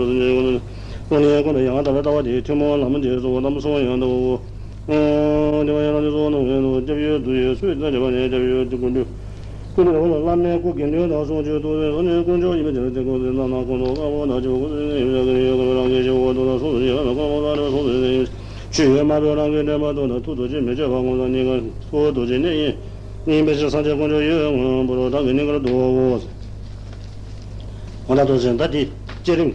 ལ་སེམས་ཅན་ཀུན་ཏུ་ཀུན་ནས་ཡང་དག་པར་ལྟ་བ་དེའི་ཐུན་མོང་ལམ་དེའི་གཙོ་བོ་དམ་པ་གསུམ་ཡང་དག་པའོ། ཨོ། དེ་བ་ཡང་རང་ཉིད་གཙོ་བོ་རྣམས་ཡང་དག་པའོ། སྐྱབས་ཡུལ་དུ་ཡོད་ཚུལ་དང་བཅས་པ་ནི་སྐྱབས་ཡུལ་དུ་ཀུན་འདུས། ཀུན་ནས་བསླབ་པའི་བླ་མའི་སྐུ་དགེ་འདུན་དང་གསུང་ཆོས་ཐུགས་སྲས་སོགས་ནི་དཀོན་མཆོག་ཡིན་པའི་ཕྱིར་ཏེ། ཀུན་གཟིགས་རྣམ་སྣང་ཀུན་རྫོབ་དཀར་པོ་དང་བཅས་པ་ཀུན་གཟིགས་ཡིན་ཞེས་ཀྱང་ཡོད་ཀྱང་མི་རུང་། རང་གི་སྐྱེ་བོ་ཐུབ་རྟགས་སོགས་སུ་བཤད་པ་ན་ཀུན་རྫོབ་དཀར་པོ་དང་བཅས་པ་ཀུན་གཟིགས་ཡིན། ཆོས་ཡོད་མ་བོས་རང་གི་འདྲེན་པ་ཐུབ་དང་ཐུགས་རྡོ་རྗེ་མི་བསྐྱོད་པ་ངོ་མཚར་རྙེད་དཀའ་ཐུགས་རྡོ་རྗེ་གནས་ཡིན་པའི་ཕྱིར། སངས་རྒྱས་དཀོན་མཆོག་ཡོད་ངོ་བོར་བདག་གིས་ནི་ག་རེ་འདུག་འོ་ན་རྡོ་རྗེ་ད་འདི་བསྐྱེད་རིམ་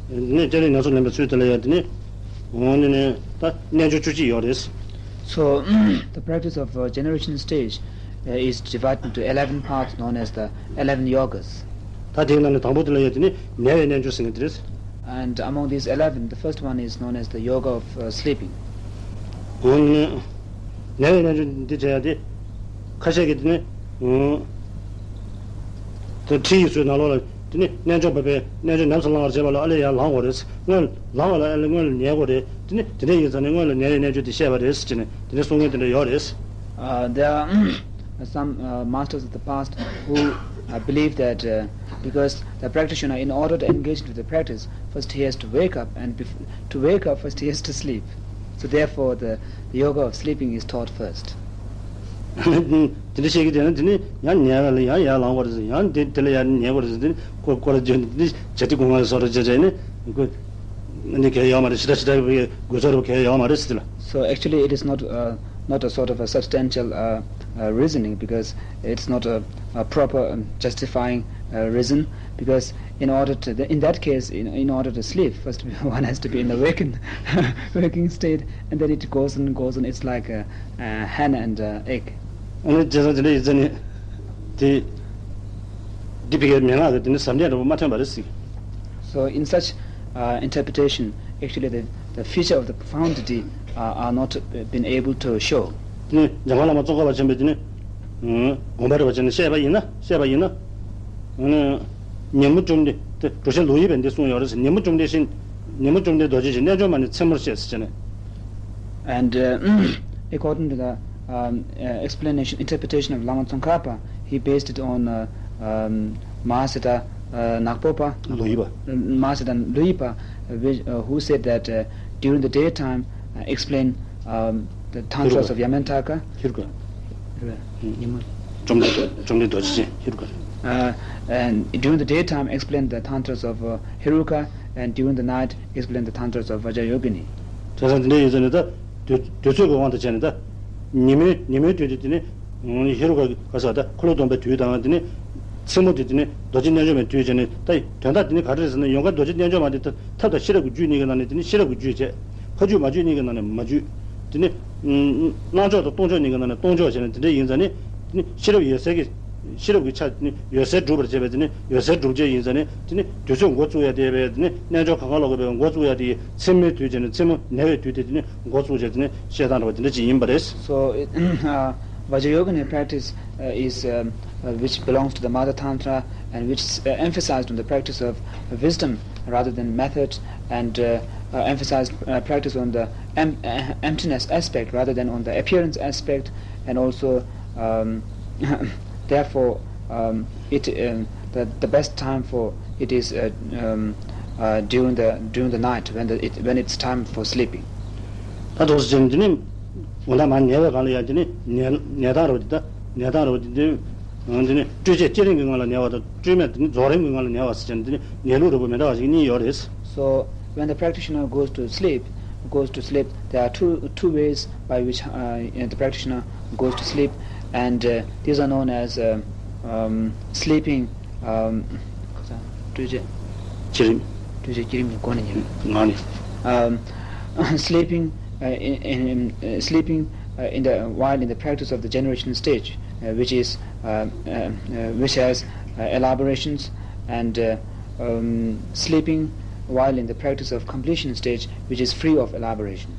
ནི་བསྐྱེད་རིམ་ཉམས་སུ་ལེན་པའི་ཚུལ་དེ་ལ་ཡང་དེ་ནི་འོ་ནི་ནི་ད་རྣལ་འབྱོར་བཅུ་གཅིག་ཡོད་རེད། So, the practice of uh, generation stage uh, is divided into eleven parts known as the eleven yogas. ད་དེའི་ནང་ནས་དང་པོ་དེ་ལ་ཡོད་དེ་ནི་ཉལ་བའི་རྣལ་འབྱོར་ཟེར་མཁན་དེ་རེད། And among these eleven, the first one is known as the yoga of uh, sleeping. འོ་ནི་ཉལ་བའི་རྣལ་འབྱོར་འདི་བྱས་ཡ་དེ་ཁ་ཤས་ཀྱིས་དེ་ནི་འོ་དེ་ཁྲིད་ཡིག་ཚོའི་ནང་ལོགས་ལ་དེ་ནི་རྣལ་འབྱོར་པ་པས་རྣལ་འབྱོར་ཉམས་སུ་བླང་བར་བྱེད་པ་ལ་ཨ་ལས་ཡར་ལངས་དགོས་རེད། སྔོན་ལངས་པ་ལ་ཨ་ལས་སྔོན་ལ་ཉལ་དགོས་རེད། དེ་ནི་དེ་འདྲ་ཡིན་ཙང་ནི་སྔོན་ལ་ཉལ་བའི་རྣལ་འབྱོར་དེ་བཤད་པ་རེད་ཟེར་ནས་དེ་འདྲ་གསུང་མཁན་དེ་འདྲ་ཡོད་རེད། Uh, there are uh, some uh, masters of the past who uh, believe that uh, because the practitioner, in order to engage into the practice, first he has to wake up, and bef- to wake up, first he has to sleep. So therefore, the, the yoga of sleeping is taught first. དེ་འདྲ་བཤད་ཀྱི་བསྡད་ན་དེ་ནི་ཡང་ཉལ་བ་ལ་ཡང་ཡར་ལངས་པ་རེད་ཟེར། ཡང་དེ་དེ་ལ་ཡར་ཉལ་བ་རེད་ཟེར། དེ་ནི་ཁོ་ཁོ་ལ་བརྗོད་ནས་དེ་ནི་བྱ་དེ་དགོས་ངེས་སོགས་རེད་ཅེས་བྱས་ནས་ཁོ་ནི་གལ་ཡོད་མ་རེད། ཞེ་དྲག་ཞེ་དྲག་གི་དགོས་ཚོར་བ་གལ་ཡོད་མ་རེད་ཟེར་ལ། So actually, it is not uh, not a sort of a substantial uh, uh, reasoning, because it's not a, a proper um, justifying uh, reason. Because in order to, in that case, in, in order to sleep, first one has to be in the waking waking state, and then it goes and goes on. It's like a, a hen and a egg. ཨ་ནི་བྱས་ཙང་དེ་འདྲ་ཡིན་ཙང་ནི་དེ་འདི་ཕ་གིའི་མན་ངག་གི་དེ་ནི་ཟབ་གནད་འདྲ་པོ་མ་ཐོན་པ་རེད་ཟེར། So in such uh, interpretation, actually the, the feature of the profundity uh, are not uh, been able to show. དེ་ནི་འཇམ་མགོན་བླ་མ་ཙོང་ཁ་པ་ཆེན་པོས་དེ་ནི་དགོངས་པ་འགྲེལ་བ་བྱས་ནས་བཤད་པ་ཡིན་ན་བཤད་པ་ཡིན་ན། ཨ་ནི་ཉོན་མོངས་བཅོམ་ལྡན་དེ་གྲུབ་ཆེན་ལོ་དབྱུག་པས་འདི་གསུངས་ཡོད་རེད་ཟེར། ཉོན་མོངས་བཅོམ་ལྡན་ཞིང་། ཉོན་མོངས་བཅོམ་ལྡན་རྡོ་རྗེ་ཞིང་། རྣལ་འབྱོར་མ་ནི་མཚན་མོར་བཤད་ཟེར་བྱས་ནས། And uh, according to the um, uh, explanation, interpretation of Lama Tsongkhapa, he based it on uh, um, Mahasiddha uh, Nakpopa, ལོ་དབྱུག་པ། Mahasiddha Loipa, uh, which, uh, who said that uh, during the daytime, uh, explain um, the tantras of Yamantaka. ཧེ་རུ་ཀ་བཅོམ་ལྡན་བཅོམ་ལྡན་རྡོ་རྗེ་ཅན་ཧེ་རུ་ཀ་རེད། Uh, and during the daytime, explain the tantras of uh, Heruka, and during the night, explain the tantras of Vajrayogini. བྱས་ཙང་དེ་འདྲ་ཡིན་ཙང་ནི་ད་དུས་དུས་ཚོད་ཀྱི་དབང་དུ་བྱས་ནས་ད་ཉིན་མོའི་ཉིན་མོའི་དུས་དེ་དེ་ནི་ཧེ་རུ་ཀ་ག་ས་ད་འཁོར་ལོ་སྡོམ་པའི་དུས་དང་དེ་ནི་མཚན་མོ་དེ་དེ་ནི་རྡོ་རྗེ་རྣལ་འབྱོར་མའི་དུས་བྱས་ནས་ད་དོན་དག་དེ་ནི་ག་རེ་རེད་ཟེར་ན། ཡོངས་གྲགས་རྡོ་རྗེ་རྣལ་འབྱོར་མ་དེ་ད་ཐབས་དང་ཤེས་རབ་ཀྱི་རྒྱུད་གཉིས་ཀྱི་ནང་ནས་དེ་ནི་ཤེས་རབ་ཀྱི་རྒྱུད་བྱས། ཕ་རྒྱུད་མ་རྒྱུད་གཉིས་ཀྱི་ནང་ནས་མ་རྒྱུད། དེ་ནི། སྣང་ཕྱོགས་དང་སྟོང་ཕྱོགས་གཉིས་ཀྱི་ནང་ནས་སྟོང་ཕྱོགས་བྱས་ནས་དེ་འདྲ་ཡིན་ཙང་ནི། དེ་ནི་ཤེས་རབ་འོད་གསལ་གྱི། ཤེས་རབ་ཀྱི་ཆ་དེ་ནི་འོད་གསལ་སྒྲུབ་པར་བྱེད་པས་དེ་ནི་འོད་གསལ་སྒྲུབ་བྱེད་ཡིན་ཙང་ནི། དེ་ནི་དུས་ཚོད་འགོ་བཙུགས་ཡ་དེ་བས་དེ་ནི་རྣལ་འབྱོར་གང་ག་ལོག་གི་བས་འགོ་བཙུགས་ཡ་དེ་ཡི་མཚན་མོའི་དུས་བྱས་ནས་མཚན་མོ་ཉལ་བའི་དུས་དེ་དེ་ནི་འགོ་བཙུགས་བྱས་དེ་ནི་བཤད་སྟངས་འདྲ་བ་དེ་འདྲ་ཅིག་ཡིན་པ་རེད། So, uh, Vajrayogini practice uh, is um, uh, which belongs to the Mata Tantra and which uh, emphasized on the practice of wisdom rather than method, and uh, uh, emphasized uh, practice on the em- uh, emptiness aspect rather than on the appearance aspect, and also um, therefore um, it um, the, the best time for it is uh, um, uh, during the during the night when the, it, when it's time for sleeping. ད་དུང་ཟེར་དེ་ནི་འོ་ན་མ་ཉལ་བའི་སྒང་ལ་ཡང་དེ་ནི་ཉལ་ཉལ་སྟངས་རོ་དེ་ད་ཉལ་སྟངས་རོ་དེ་དེ་དེ་ནི་སྤྲོས་བཅས་བསྐྱེད་རིམ་གྱི་ངང་ལ་ཉལ་བ་དང་སྤྲོས་མེད་དེ་ནི་རྫོགས་རིམ་གྱི་ངང་ལ་ཉལ་བ་ཟེར་ཅན་དེ་ནི་ཉལ་ལུགས་རིགས་པ་མི་འདྲ་བ་ཞིག་གཉིས་ཡོད་རེད། So when the practitioner goes to sleep, goes to sleep, there are two two ways by which uh, the practitioner goes to sleep, and uh, these are known as uh, um, sleeping. Um, སྤྲོས་བཅས། བསྐྱེད་རིམ། སྤྲོས་བཅས་བསྐྱེད་རིམ་གྱི་སྒོ་ནས་ཉལ། ངག་ནས། Um, sleeping uh, in, in, in, uh, sleeping uh, in the while in the practice of the generation stage, uh, which is uh, uh, uh, which has uh, elaborations, and uh, um, sleeping while in the practice of completion stage, which is free of elaboration.